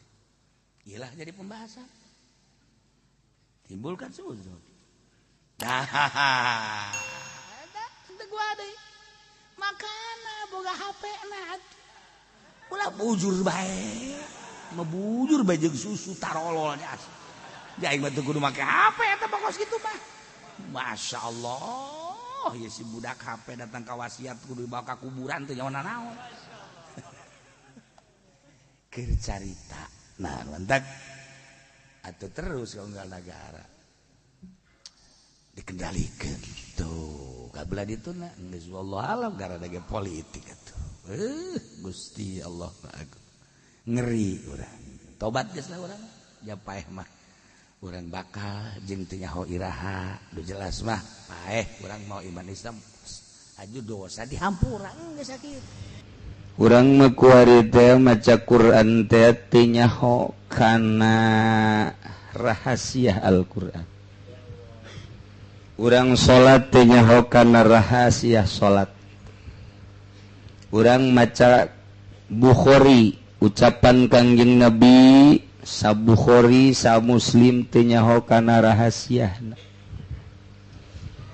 Iyalah, jadi pembahasan, timbulkan suuzon. Nah, gua deui makana boga HP na ulah bujur bae, mebujur bae jeung susu tarolol nya. Aing mah teu kudu make HP eta pokos kitu mah. Masya Allah ya, si budak HP datang ka wasiat kudu dibawa ka kuburan, teu nyawa naon keur carita. Nah, mantak atau terus ke unggal negara dikendalikan tuh kabelah ditu na geus wallahu alam gara ge politik atuh. Gusti Allah, ngeri urang. Tobat geus lah urang ja, paeh mah urang bakal jeung teu nyaho iraha. Nu jelas mah paeh urang mau iman Islam aju dosa dihampura geus sakitu. Urang mah kuari teh maca Quran teh teu nyaho kana rahasia Al-Quran. Urang salat teu nyaho kana rahasia salat. Urang maca Bukhari, ucapan Kangjeng Nabi, sa Bukhari sa Muslim, teu nyaho kana rahasiana.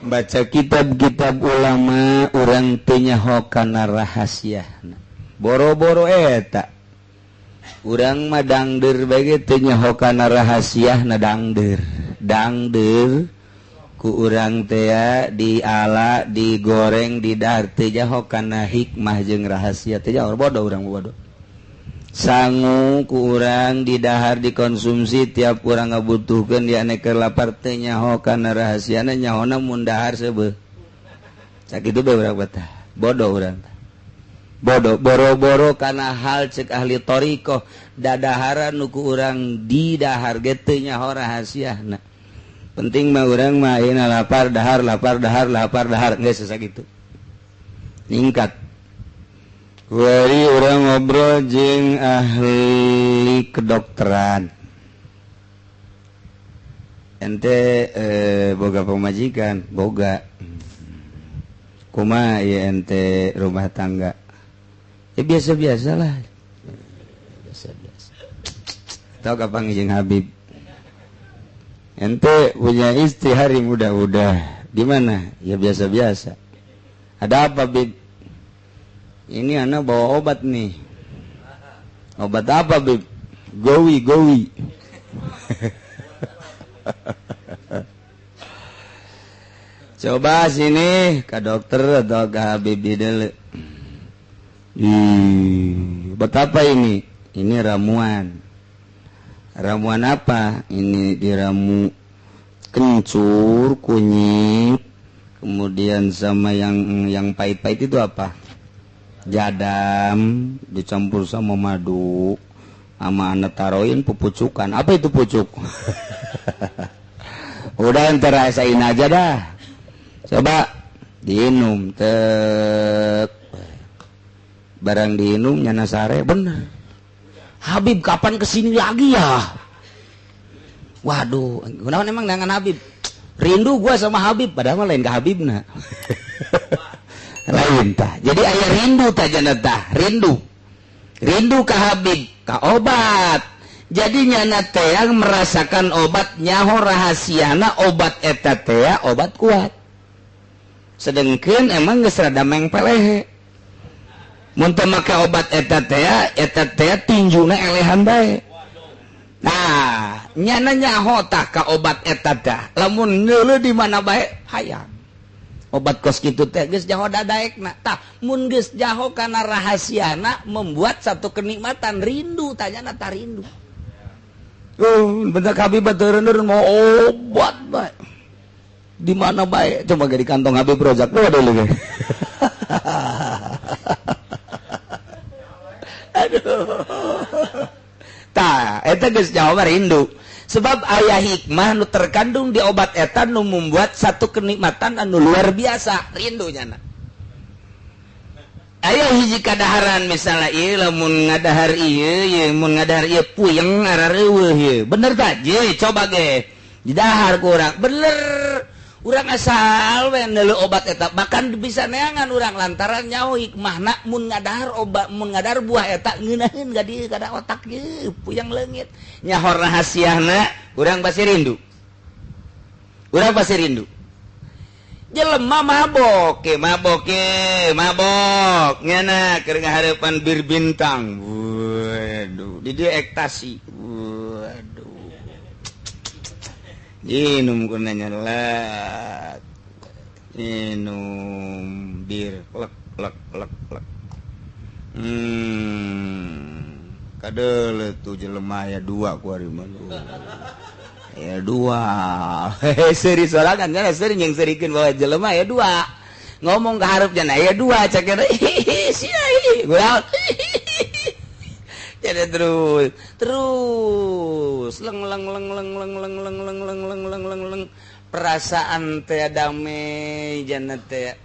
Baca kitab-kitab ulama, urang teu nyaho kana rahasiana. Boro-boro eta, urang mah dangder bae teu nyaho kana rahasiana. Dangder dangder ku urang teh diala, digoreng, didahar, teu nyaho kana hikmah jeung rahasia, teu nyaho. Bodoh urang, bodoh. Sangu ku urang didahar, dikonsumsi tiap urang ngabutuhkeun, diane keur lapar, teu nyaho kana rahasiana, nyahona mun dahar seubeuh. Sakitu bae urang betah. Bodoh urang, bodoh. Boro-boro kana hal cek ahli thoriqoh, dadaharan nu ku urang didahar ge teu nyaho rahasiana. Penting mah urang mah ayeuna lapar dahar, lapar dahar, lapar dahar, geus sakitu ningkat. Kuari urang ngobrol jeung ahli kedokteran. Ente boga pamajikan? Boga. Kumaha ya ente rumah tangga? Ya biasa-biasalah, biasa-biasa. Tahu kapan jeung Habib? Ente punya istri hari muda-udah di mana? Ya biasa-biasa. Ada apa, Bib? Ini anak bawa obat nih. Obat apa, Bib? Gowi gowi. Coba sini ke dokter atau ke Habib dulu. Ih, obat apa ini? Ini ramuan. Ramuan apa? Ini diramu kencur, kunyit, kemudian sama yang pahit-pahit itu apa? Jadam, dicampur sama madu. Sama anak taroin pupucukan. Apa itu pucuk? Udah entar rasain aja dah. Coba diinum tek. Barang diinum nyana sare bener. Habib kapan kesini lagi ya? Waduh, kenapa emang dengan Habib? Rindu gua sama Habib, padahal mah lain ke Habibna. Lain tah. Jadi aya rindu tah jana tah, rindu. Rindu ke Habib, ka obat. Jadi nyana teh yang merasakan obat nyaho rahasiana obat eta teh obat kuat. Sedengkeun emang geus rada mengpelehe. Mun teu make obat eta teh tinjuna elehan bae. Nah, nyana nyaho tah ka obat eta teh. Lamun neuleuh di mana bae hayang. Obat kos kitu teh geus jaho dadaekna. Tah, mun geus jaho kana rahasiana membuat satu kenikmatan rindu tanyana tah rindu. Bentar Habib batureun mau obat bae. Di mana bae? Coba ge di kantong Habib Rozak tuh ada lagi. Aduh. Tah, eta geus jaho rindu. Sebab aya hikmah nu terkandung di obat eta nu membuat satu kenikmatan anu luar biasa rindu nyana. Aya hiji kadaharan misalnya ieu lamun ngadahar ieu ieu mun ngadahar ieu puyeng arareuweuh ieu. Bener tah? Je coba ge. Didahar ku urang. Bener. Urang asal we neuleuh obat eta bahkan bisa neangan urang lantaran nyaho hikmahna mun ngadahar obat mun ngadahar buah eta ngeunaheun ka dieu kada otak ieu puyeng leungit. Nyaho rahasiana urang pasti rindu. Urang pasti rindu. Jelema mabok ke mabok ke mabok nyana keur ngahareupan bir bintang. Waduh, di dieu ektasi. Waduh. Minum ku nanya lah. Minum bir lek lek lek lek. Kadeuleuh tuh jelema aya dua ku ari mah. Ya dua. Seuri sorangan kan seuri yang serikeun bawa jelema aya dua. Ngomong ka hareup jana aya dua cek sia ieu. Jadi terus terus leng leng leng leng leng leng leng leng leng leng leng leng leng perasaan teh damai jana teh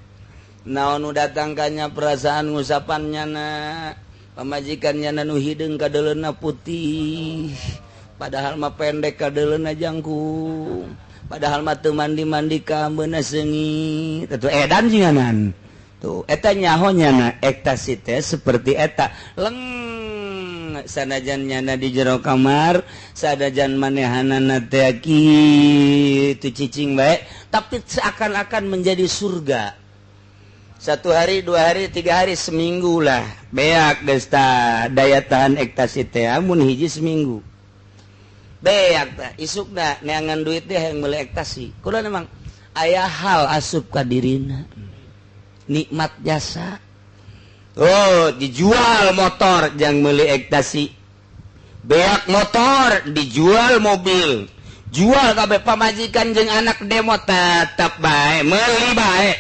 naon nu datangkannya perasaan ngusapannya na pamajikannya na nu hideung kadeuleuna putih padahal mah pendek kadeuleuna jangkung padahal mah teu mandi-mandi ka ambeuna seungit atuh edan jinganan tuh eta nyaho nyana ektasi teh seperti eta leng sanajan nyana di jero kamar sanajan manehanana teh kitu cicing bae tapi seakan-akan menjadi surga. Satu hari, dua hari, tiga hari, seminggu lah beak geus tah daya tahan ektasi teh mun hiji seminggu beak tah isukna neangan duit teh yang meuli ektasi. Kulo memang aya hal asup ka dirina nikmat jasa. Oh, dijual motor jang meuli ektasi. Beak motor dijual mobil. Jual kabeh pamajikan jeung anak demo tetep bae meuli bae.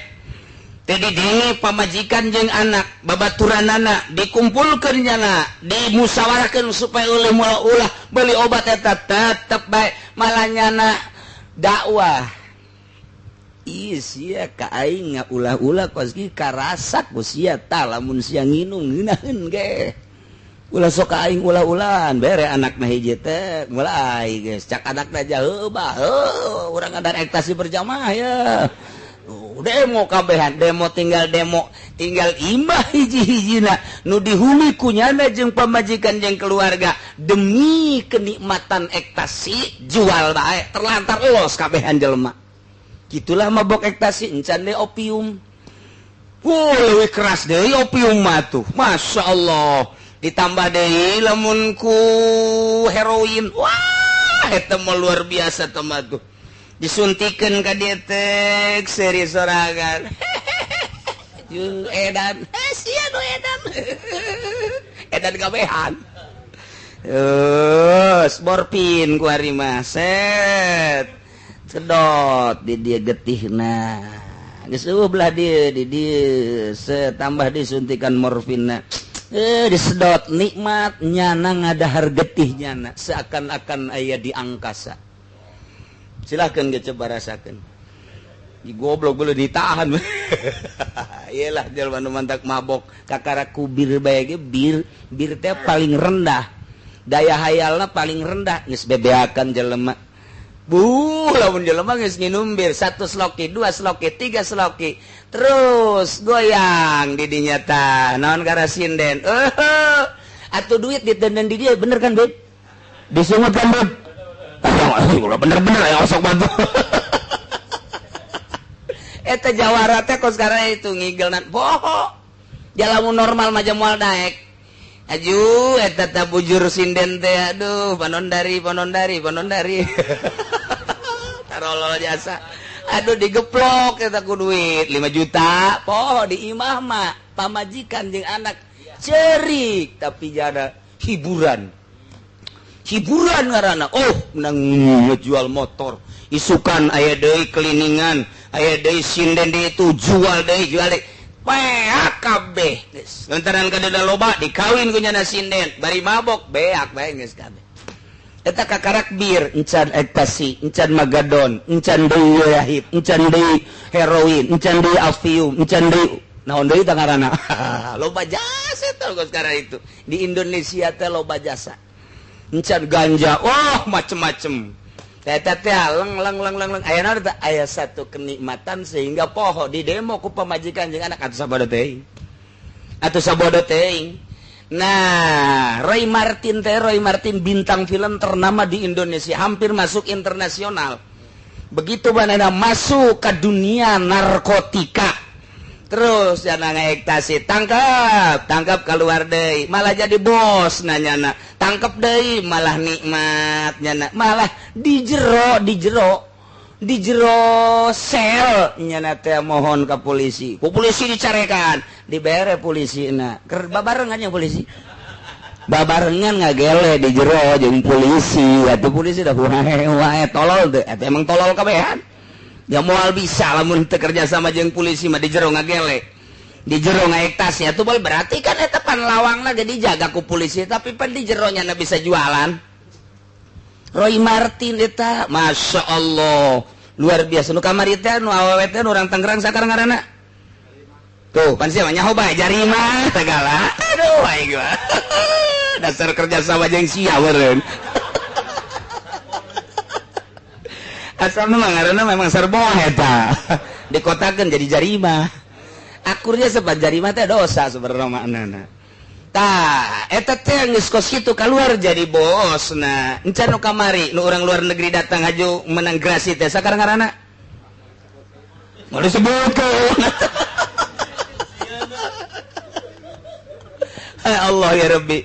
Teu didenge pamajikan jeung anak babaturanana dikumpulkeun nyana, dimusyawarahkeun supaya ulih moal ulah beli obat eta tetep bae malah nyana dakwah. Ih sia ka aing ulah-ulah kos ki karasak ku sia tah lamun sia nginum ngeunaheun ge. Ulah sok ka aing ulah-ulahan bere anakna hiji teh mulai geus cak anakna jauh bah heuh urang ngadar ektasi berjamaah ya. Demo kabehan demo tinggal imah hiji-hijina nu dihuni ku nyana jeung pamajikan jeung keluarga demi kenikmatan ektasi jual bae terlantar los kabehan jelema. Gitulah mabok ektasi encan deui opium. Wuh, leuwih keras deui opium mah tuh. Masya Allah. Ditambah deui lamun ku heroin. Wah, eta mah luar biasa teh mah tuh. Disuntikeun ka dieu teh seuri sorangan. Jeung edan. Sia nu edan. Edan kabehan. Terus morfin ku ari mah set. Sedot di dia getihna. Geus eueuh belah dieu di dieu setambah disuntikan morfinna. Disedot nikmat nyana ngadahar getih nyana seakan-akan aya di angkasa. Silahkan ge coba rasakeun. Di goblok boleh ditahan. Iyalah jelema nu mantak mabok kakara ku bir bae ge bir bir teh paling rendah. Daya hayalna paling rendah geus bebeakan jelema. Buh, lamun jelema geus nginum bir 1 sloki, 2 sloki, 3 sloki. Terus goyang di dinya tah. Naon gara sinden? Atuh duit ditenden di dia bener kan, Beb? Disungut kan, Beb? Bener-bener aya osok bantu. Eta jawara teh kos sekarang itu ngigelna boho. Jalamun normal mah moal daek. Aduh, eta tah bujur sinden teh aduh, panondari. Tarolol jasa. Aduh digeplok eta ku duit 5 juta. Poho di imah mah pamajikan jeung anak cerik tapi jada hiburan. Hiburan ngaranna. Oh, menang ngejual motor. Isukan aya deui keliningan, aya deui sinden deui itu jual deui, jual deui. Beak kabeh geus. Lantaran kadada loba dikawin ku nyana sinden, bari mabok beak bae geus kabeh. Eta kakarak bir, encan ekstasi, encan magadon, encan deui yahib, encan deui heroin, encan deui afium, encan deui naon deui tah ngaranna. Loba jasa eta geus sekarang itu. Di Indonesia teh loba jasa. Encan ganja, wah macem-macem. Eta teh leng leng leng leng leng aya naon teh aya satu kenikmatan sehingga poho di demo ku pamajikan jeung anak atuh sabodo teuing. Atuh sabodo teuing. Nah, Roy Martin teh Roy Martin bintang film ternama di Indonesia, hampir masuk internasional. Begitu banana masuk ke dunia narkotika. Terus jana ngaektasi, tangkap keluar deui, malah jadi bos nanyana. Tangkap deui malah nikmat nyana, malah di jero sel nyana teh mohon ke polisi. Ku polisi dicarekan, dibere polisina. Keur babarengan nya polisi. Babarengan ngagele di jero jeung polisi. Atuh polisi dah wae tolol teh, atuh emang tolol kabehan. Ya moal bisa lamun teu kerja sama jeung polisi mah di jero ngagele. Di jero ngaektasi atuh boleh berarti kan eta pan lawangna ge dijaga ku polisi tapi pan di jero nya bisa jualan. Roy Martin eta Masya Allah luar biasa nu kamari teh nu awewe teh nu urang Tangerang sakarang ngaranna. Tuh pan sia mah nyaho bae jarima segala. Aduh aing mah. Dasar kerja sama jeung sia meureun. Asalna mah ngaranna memang serboh eta. Dikotakeun jadi jarima. Akurnya sebab jarima teh dosa sebenarnya maknana. Tah, eta teh geus kos kitu keluar jadi bosna. Encan nu kamari nu urang luar negeri datang haju menang grasi teh sakarang ngaranna. Mau disebutkeun. Ya Allah ya Rabbi.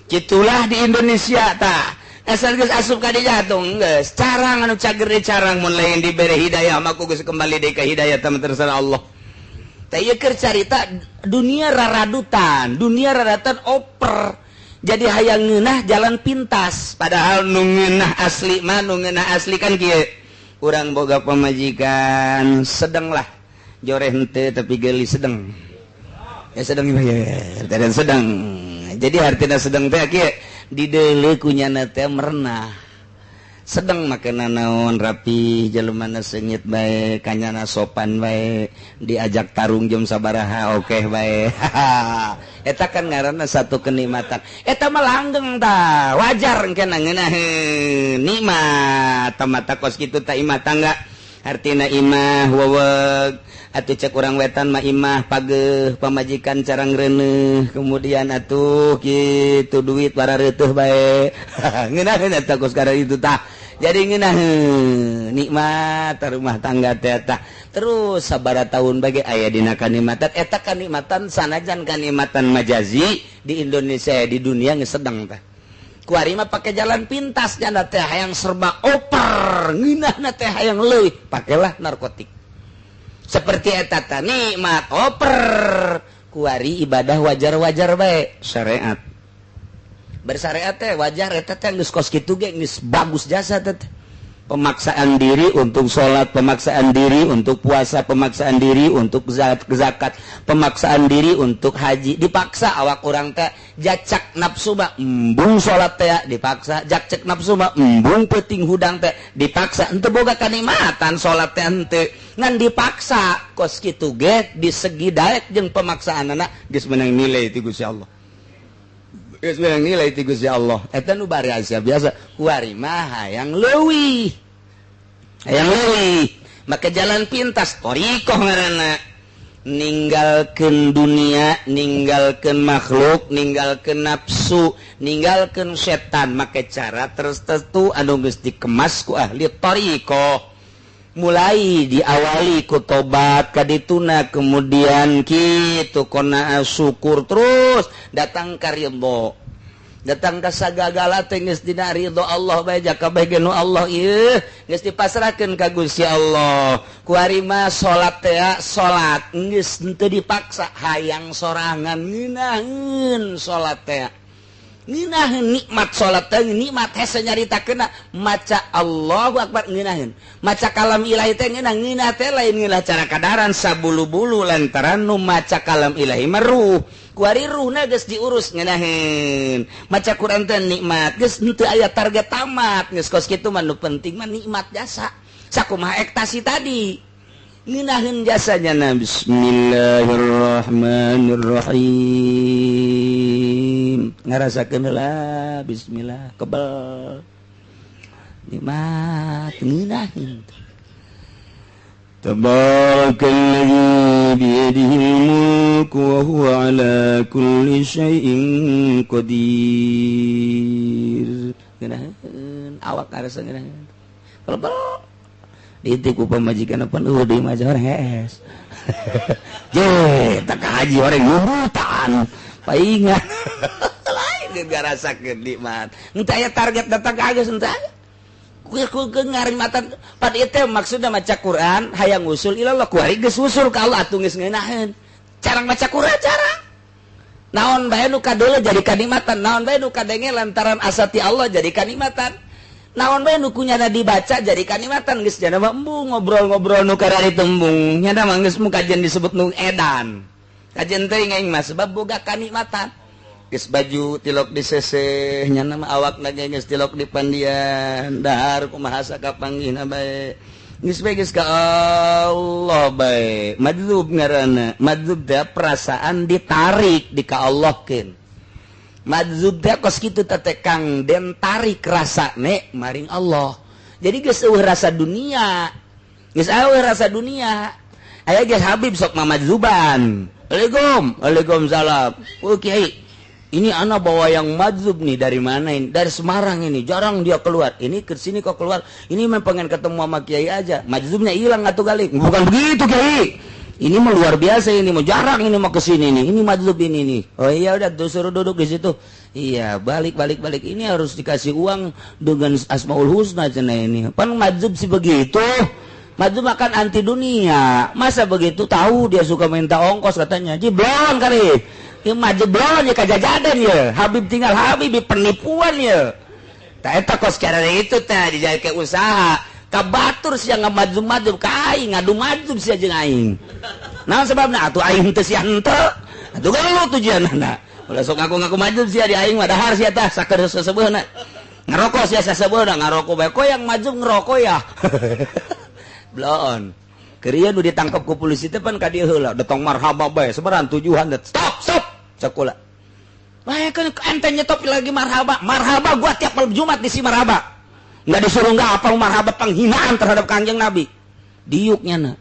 Kitulah di Indonesia tah. Asal geus asup ka dinya atuh geus carang anu cager di carang mun lain dibere hidayah mah ku geus kembali deui ka hidayah tah terserah Allah. Tah ieu keur carita dunia raradutan, dunia raradutan oper. Jadi hayang ngeunah jalan pintas, padahal nu ngeunah asli mah nu ngeunah asli kan kieu. Urang boga pamajikan sedenglah. Joreh henteu tapi geulis sedeng. Ya sedeng ya, dan sedeng. Jadi artina sedeng teh kieu dideuleu ku nyana teh merenah. Sedeng makana naon rapi jelema seungit bae kanyana sopan bae diajak tarung jam sabaraha okeh bae. Eta kan ngaranna satu kenikmatan. Eta mah langgeng tah wajar engke ngeunaheun nikmat mata kos kitu tah imah tangga artina imah weweg atuh cek urang wetan mah imah pageuh pamajikan carang reuneuh kemudian atuh kitu duit barareutuh bae. Ngeunaheun eta kos kada itu tah. Jadi ngeunaheun nikmat rumah tangga teh tah. Terus sabaraha tahun bage aya dina kanikmatan eta kanikmatan sanajan kanikmatan majazi di Indonesia di dunia geus sedeng tah. Kuari mah pake jalan pintas nyana teh hayang serba oper ngeunahna teh hayang leuwih pakelah narkotik. Seperti eta tah nikmat oper kuari ibadah wajar-wajar bae syariat. Bersyariat teh wajar eta teh geus kos kitu ge geus bagus jasa teh. Pemaksaan diri untuk sholat, pemaksaan diri untuk puasa, pemaksaan diri untuk zakat, pemaksaan diri untuk haji. Dipaksa awak urang teh, jacak nafsu mah embung sholat teh dipaksa, jacak nafsu mah embung peuting hudang teh dipaksa. Henteu boga kanikmatan sholat teh henteu, ngan dipaksa. Kos kitu ge di segi daek jeung pemaksaan anak geus meunang nilai ti Gusti Allah. Geus meunang nilai ti Gusti Allah. Eta nu biasa biasa kuari mah hayang leuwih. Hayang leuwih, maka jalan pintas thoriqoh ngaranna. Ninggalkeun dunia, ninggalkeun makhluk, ninggalkeun nafsu, ninggalkeun setan, make cara tertentu anu geus dikemas ku ahli thoriqoh. Mulai diawali ku tobat kadituna, kemudian kitu qanaah syukur, terus datang ka ridho. Datang ka sagagala teh geus dina ridho Allah bae, jaka bae ge nu Allah ieu geus dipasrahkeun ka Gusti Allah. Kuari mah salat teh salat geus henteu dipaksa, hayang sorangan ngeunaheun salat teh. Ngeunaheun nikmat salat teh, nikmat hese nyaritakeunna, maca Allahu Akbar ngeunaheun. Maca kalam ilahi teh ngeunah, ngeunah teh lain ngeunah cara kadaran sabulu-bulu lantaran nu maca kalam ilahi mah ruh. Kuari ruhna geus diurus ngeunaheun. Maca Quran teh nikmat, geus henteu aya target tamat, geus kos kitu mah nu penting mah nikmat jasa. Sakumaha ektasi tadi. Ngeunaheun jasanya na bismillahirrahmanirrahim. Ngarasakeun heula bismillah kebel. Nikmat ngeunaheun. Tabarakalladzi biyadihil mulku wa huwa ala kulli syai'in qadir. Ngeunaheun awak ngarasa ngeunaheun. Kebel. Diitik ku pamajikan apa eueuh deui mah orang hees. Je, tak haji orang ngurutan. Paingan. Lain geus ngarasakeun nikmat. Henteu aya target datang ka geus henteu aya. Ku ngarimatan pan ieu teh maksudna maca Quran hayang usul ilallah, ku ari geus usul ka Allah atuh geus ngeunaheun. Carang maca Quran carang. Naon bae nu kadeuleu jadi kanikmatan, naon bae nu kadenge lantaran asati Allah jadi kanikmatan. Naon bae nu kunyana dibaca jadi kanikmatan geus jana mah embung ngobrol-ngobrol nu karari tembung. Nyana mah geus mukajen disebut nu edan. Kajen teuing aing mah sebab boga kanikmatan. Geus baju tilok diseseh, nyana mah awakna ge geus tilok dipandian, dahar kumaha sakapanggihna bae. Geus bae geus ka Allah bae. Madzub ngaranna. Madzub teh perasaan ditarik di ka Allahkeun. Madzub teh kos kitu teh Kang den tarik rasane maring Allah. Jadi geus eueuh rasa dunia. Geus eueuh rasa dunia. Aya geus Habib sok mamadzuban. Waalaikum, waalaikumsalam. Oh kiai, ini anak bawa yang madzub nih, dari mana ini? Dari Semarang ini, jarang dia keluar. Ini ke sini kok keluar. Ini memang pengen ketemu sama kiai aja. Madzubnya hilang atuh kali. Bukan begitu kiai. Ini mah luar biasa ini, mau jarang ini mau ke sini nih. Ini madzub ini nih. Oh iya udah tuh suruh duduk di situ. Iya, balik balik balik. Ini harus dikasih uang dengan Asmaul Husna cenah ini. Pan madzub sih begitu. Madzub makan anti dunia. Masa begitu tahu dia suka minta ongkos katanya. Jiblon kali. Ieu madzub blon ya kajajadan ya. Habib tinggal Habib penipuan ya. Ta eta kos cara itu teh dijadikeun usaha. Kabatur sia ngamadzub-madzub ka aing, ngadu madzub sia jeung aing. Naon sebabna? Atuh aing teu sia henteu. Atuh gelut tujuanna. Ulah sok ngaku-ngaku madzub sia di aing mah dahar sia tah sakeus seseubeuna. Ngarokok sia saseubeuna, ngarokok bae koyang madzub ngerokok ya. Bloon. Keur ieu nu ditangkep ku polisi teh pan ka dieu heula, datang marhaba bae, sebaran tujuan stop stop sakola. Bae kan ente nyetop lagi marhaba. Marhaba gua tiap malam Jumat di si marhaba. Nggak disuruh nggak apa marhaba penghinaan terhadap Kangjeng Nabi. Diuknya na.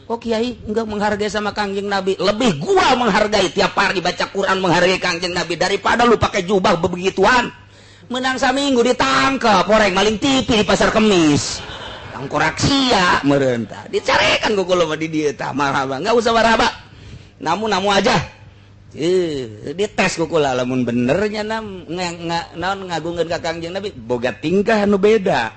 Kok kiai nggak menghargai sama Kangjeng Nabi? Lebih gua menghargai tiap hari baca Quran menghargai Kangjeng Nabi daripada lu pakai jubah bebegituan. Menang saminggu ditangkap orang maling TV di pasar Kemis. Tangkorak sia merentah. Dicarekan gua kalau di dieu tah marhaba. Nggak usah marhaba. Namu-namu aja. Dites kukula lamun benernya nam naon ngagungkeun ka Kangjeng Nabi boga tingkah nu beda.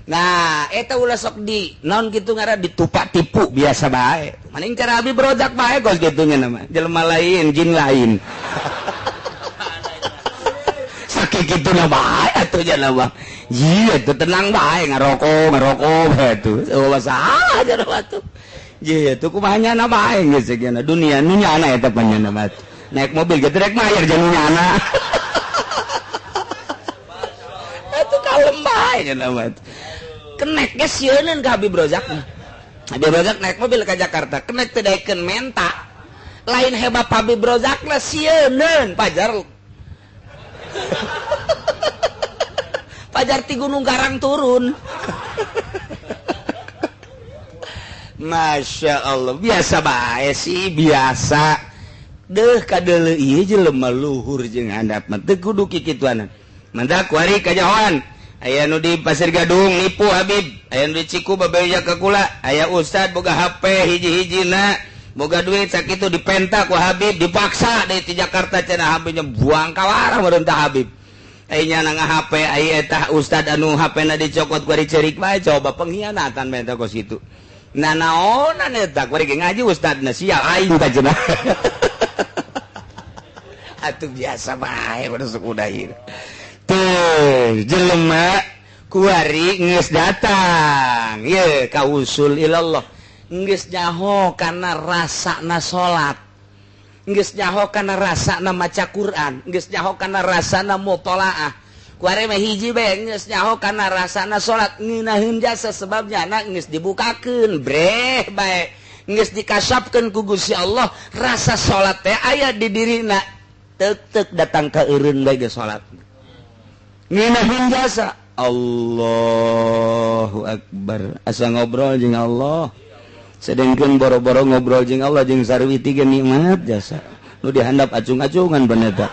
Nah, eta ulah sok di naon kitu ngaran ditupak tipu biasa bae. Maning cara abi berojak bae kos kitu nya nama. Jelema lain, jin lain. Sakitu kituna bae. Atuh jalawah. Iya tuh tenang bae ngarokok ngarokok bae tuh. Oh masalah jalawah tuh. Iya tuh kumaha nyana bae geus segana dunia nu nyana eta panyana mah. Naik mobil ge rek mayar jeung nyana. Atuh kalem bae nya mah. Kenek ge sieuneun ka Habib Rozak mah. Habib Rozak naik mobil ka Jakarta, kenek teu daekeun menta. Lain hebat Habib Rozak lah sieuneun pajar. Pajar ti Gunung Karang turun. Masya Allah, biasa bae sih, biasa. Deh kadeuleu ieu jelema luhur jeung handap mah teu kudu kikituanan. Mantak kuari kanyahoan. Aya nu di Pasir Gadung nipu Habib, aya nu di Ciku babeja ka kula, aya ustad boga HP hiji-hijina, boga duit sakitu dipenta ku Habib, dipaksa deui ti Jakarta cenah Habibnya buang kawarah meureun tah Habib. Aya nyana HP, aya eta ustad anu HP-na dicokot ku dicerik bae coba pengkhianatan bae teh kos kitu. Nah naonan eta kuari ge ngaji ustadna sial aing tah cenah. Atuh biasa bae kudu suku ieu. Tuh jelema kuari geus datang ye ka usul ilallah geus nyaho kana rasana salat, geus nyaho kana rasana maca Quran, geus nyaho kana rasana mutolaah. Kuari mah hiji bae geus nyaho kana rasana salat ngeunaheun jasa sebab nyana geus dibukakeun breh bae geus dikasapkeun ku Gusti Allah rasa salat teh aya di dirina teuk-teuk datang ka eureun bae geus salat. Ngeunaheun jasa Allahu Akbar asa ngobrol jeung Allah sedengkeun boro-boro ngobrol jeung Allah jeung sarwiti ge nikmat jasa nu dihandap acung-acungan bener ta.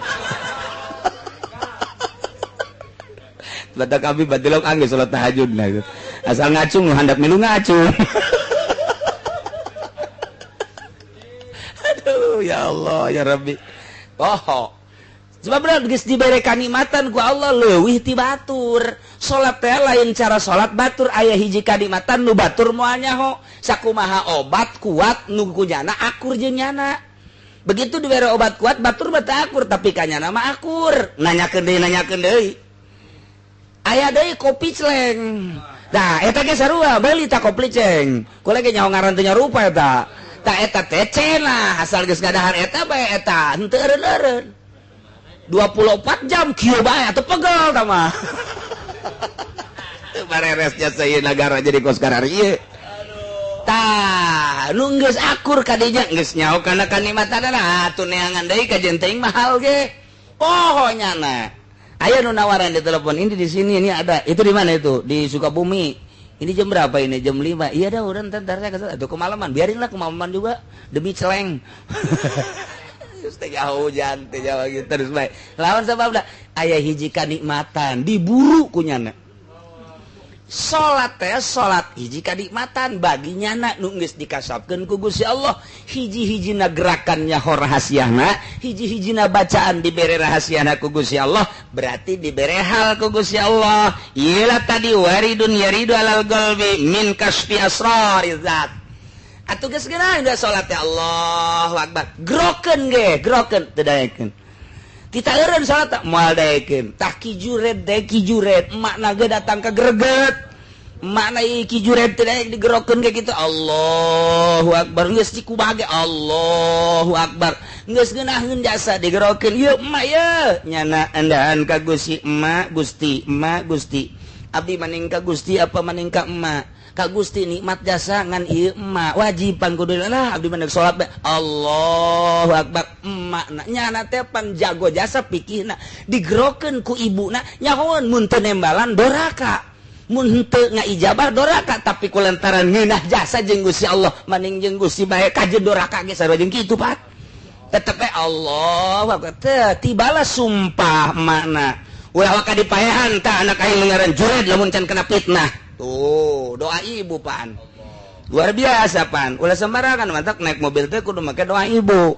Batak abi batilok angge salat tahajud nah asal ngacung nu handap milu ngacung. Aduh ya Allah ya Rabbi. Oh sebab geus dibere kanikmatan ku Allah leuwih ti batur. Salat teh lain cara salat batur aya hiji kanikmatan nu batur moal nyaho. Sakumaha obat kuat nu kunyana akur jeung nyana. Begitu dibere obat kuat batur mah teu akur tapi ka nyana mah akur. Nanyakeun deui. Aya deui kopi celeng. Tah eta ge sarua beuli ta kopi ceng. Kula ge nyaho ngaran teu nyarupa eta. Tah eta teh cenah asal geus ngadahar eta bae eta henteu eureun-eureun. 24 jam kieu bae atuh pegel tah mah. Teu bareres jasa ieu nagara jadi kos karar ieu. Tah, nu geus akur ka dinya geus nyaho kana kanikmatanana atuh neangan deui ka jeung teuing mahal ge. Poho nyana. Aya nu nawaran di telepon ini di sini ini ada. Itu di mana itu? Di Sukabumi. Ini jam berapa ini? Jam 5. Iya dah urang ntar saya kesana. Atuh kemalaman. Biarinlah kemalaman juga demi celeng. Hujan teh jauh gitu terus bae. Lawan sababna aya hiji kanikmatan diburu ku nyana. Salat teh salat hiji kanikmatan bagi nyana nu geus dikasapkeun ku Gusti Allah. Hiji-hijina gerakan nyaho rahasiana, hiji-hijina bacaan dibere rahasiana ku Gusti Allah, berarti dibere hal ku Gusti Allah. Ieu tadi waridun yaridu alal qalbi min kasfi asrariz zat. Atuh geus geuna salat teh Allahu Akbar. Grokeun ge, grokeun teu daekeun. Tita eureun salat teh moal daekeun. Tah kijuret deui kijuret, emakna ge datang ka greget. Emakna ieu kijuret teu daek digerokeun ge kitu Allahu Akbar. Geus dikumaha ge Allahu Akbar. Geus geunaheun jasa digerokeun. Ieu emak ye nyana endahan ka Gusti emak, Gusti, emak, Gusti. Abdi maning ka Gusti apa maning ka emak? Ka Gusti nikmat jasa ngan ieu emak wajib pan kudu lah abdi mah salat bae Allahu Akbar emakna nyana teh pan jago jasa pikirna digerokeun ku ibuna nyahoeun mun teu nembalan doraka mun henteu ngaijabah doraka tapi ku lantaran ngeunah jasa jeung Gusti Allah maning jeung Gusti bae kajeun doraka ge sarua jeung kitu Pak tetep bae Allahu Akbar teh tibala sumpah emakna ulah waka dipaehan tah anak aing ngaran jured lamun can kena fitnah. Tuh, doa ibu pan. Luar biasa pan. Ulah sembarangan mantak naik mobil teh kudu make doa ibu.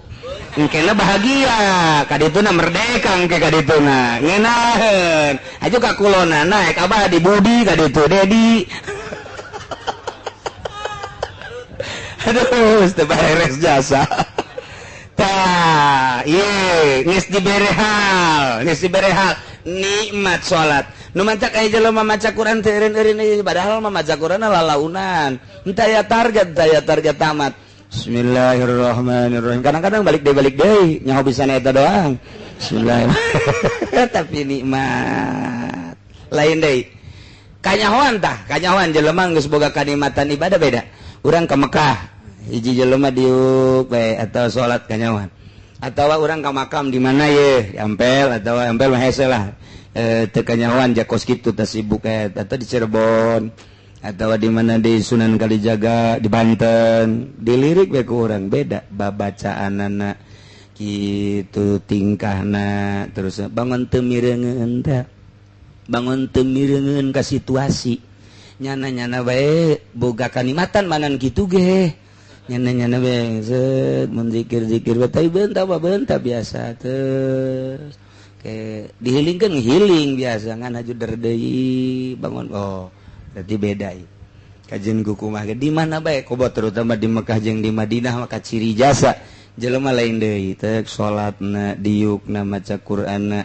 Engkena bahagia, kadituna merdeka engke kadituna. Ngeunaheun. Aju ka kulona naik abah di Budi kaditu Dedi. Aduh, teu beres jasa. Tah, ieu geus dibere hal, geus dibere hal. Nikmat salat. Nu mancak aya jelema maca Quran teu eureun-eureun, padahal mah maca Quran lalaunan. Henteu aya target, henteu aya target tamat. Bismillahirrahmanirrahim. Kadang-kadang balik deui nyaho bisa eta doang. Bismillahirrahmanirrahim. Tapi nikmat. Lain deui. Kanyahoan tah, kanyahoan jelema geus boga kanikmatan ibadah beda. Urang ka Mekah, hiji jelema diuk bae atau salat kanyahoan. Atawa urang ka makam di mana ye, di Ampel atau Ampel mah hese lah. Teu kanyahoan jakos kitu teh sibuk atau di Cirebon atau di mana di Sunan Kalijaga di Banten, dilirik bae ku urang beda babacaanana kitu tingkahna, terus bangun teu mireungeun teh. Bangun teu mireungeun ka situasi. Nyana-nyana bae boga kanikmatan manan kitu ge. Nyana-nyana bae set mun zikir-zikir bae tapi beunta beunta biasa terus. Ke dihilingkeun ngihiling biasa ngan haju deui bangun, oh berarti beda ieu. Kajian kumaha ge di mana bae kobo terutama di Mekah jeung di Madinah maka ciri jasa jelema lain deui teh salatna diukna maca Qur'anna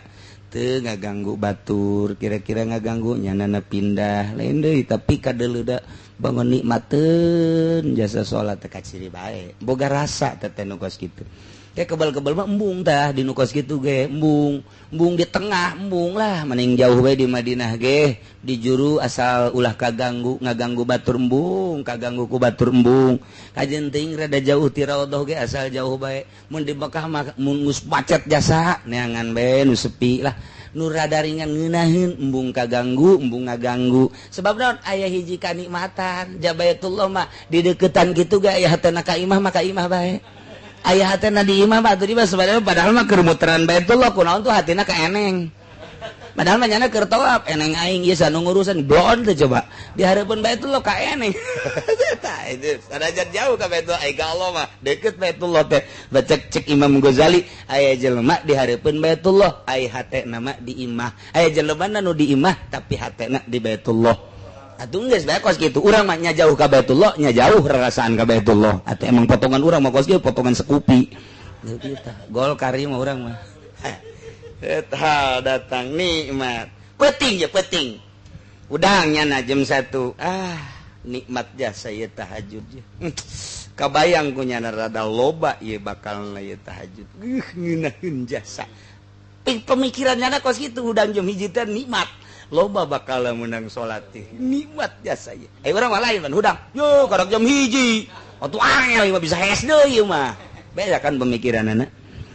teu ngaganggu batur, kira-kira ngaganggu nyanana pindah lain deui, tapi kadeuleuda bangun nikmateun jasa salat teh kaciri bae boga rasa teh nu kos kitu. Kayak kebal-kebal mah embung tah di nu kos kitu ge embung, embung di tengah embung lah mending jauh bae di Madinah ge di juru asal ulah kaganggu ngaganggu batur embung, kaganggu ku batur embung. Kajen teuing rada jauh ti raudhah ge asal jauh bae. Mun di Mekah mah mun geus macet jasa neangan bae nu sepi lah. Nu rada ringan ngeunaheun embung kaganggu, embung ngaganggu. Sebab naon aya hiji kanikmatan Jabaitullah mah di deuketan kitu ge aya hatena ka imah mah ka imah bae. Aya hatena di imah mah atuh di mah sebenarnya padahal mah keur muteran Baitullah kunaon tuh hatina ka eneng. Padahal mah nyana keur tawaf eneng aing ieu sanu ngurusan blon teh coba. Di hareupeun Baitullah ka eneng. Tah itu sanajan jauh ka Baitullah ai ka Allah mah deukeut Baitullah teh. Bacek cek Imam Ghazali aya jelema di hareupeun Baitullah ai hatena mah di imah. Aya jelema nu di imah tapi hatena di Baitullah. Atuh geus bae kos kitu. Urang mah nya jauh ka Baitullah, nya jauh rarasaan ka Baitullah. Atuh emang potongan urang mah kos kieu potongan sekupi. Kitu tah. Gol kari mah urang mah. Eta datang nikmat. Penting ya penting. Udangnya na jam 1. Ah, nikmat jasa ieu tahajud. Kabayang ku nyana rada loba ieu bakal ieu tahajud. Ngeunaheun jasa. Pemikiran nyana kos kitu udang jam 1 teh nikmat. Loba bakal menang salat teh nikmat jasa ieu. Urang mah lain pan hudang. Yo karak jam 1. Atuh angel ieu mah bisa hees deui ieu mah. Beda kan pemikiranana.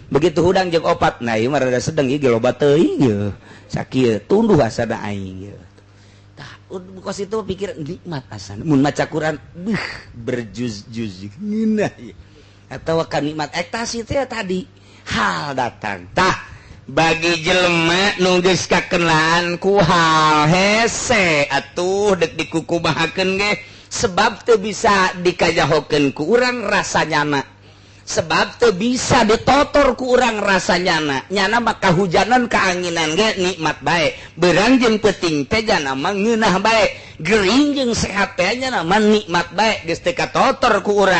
Begitu hudang jeung 4, nah ieu mah rada sedeng ieu ge loba teuing ieu. Sakieu tunduh asana aing ieu. Tah kos itu pikir nikmat asana. Mun maca Quran beuh berjuz-juz ngeunah ieu. Atawa kanikmat ektasi teh tadi hal datang. Tah bagi jelema nu geus kakenalan ku hal hese atuh dek dikukumahakeun ge sebab teu bisa dikajahokeun ku urang rasa nyana, sebab teu bisa ditotor ku urang rasa nyana. Nyana mah kahujanan kaanginan ge nikmat bae, beurang jeung peuting teh jana mah ngeunah bae, gering jeung sehat teh nyana mah nikmat bae, geus teu katotor ku urang.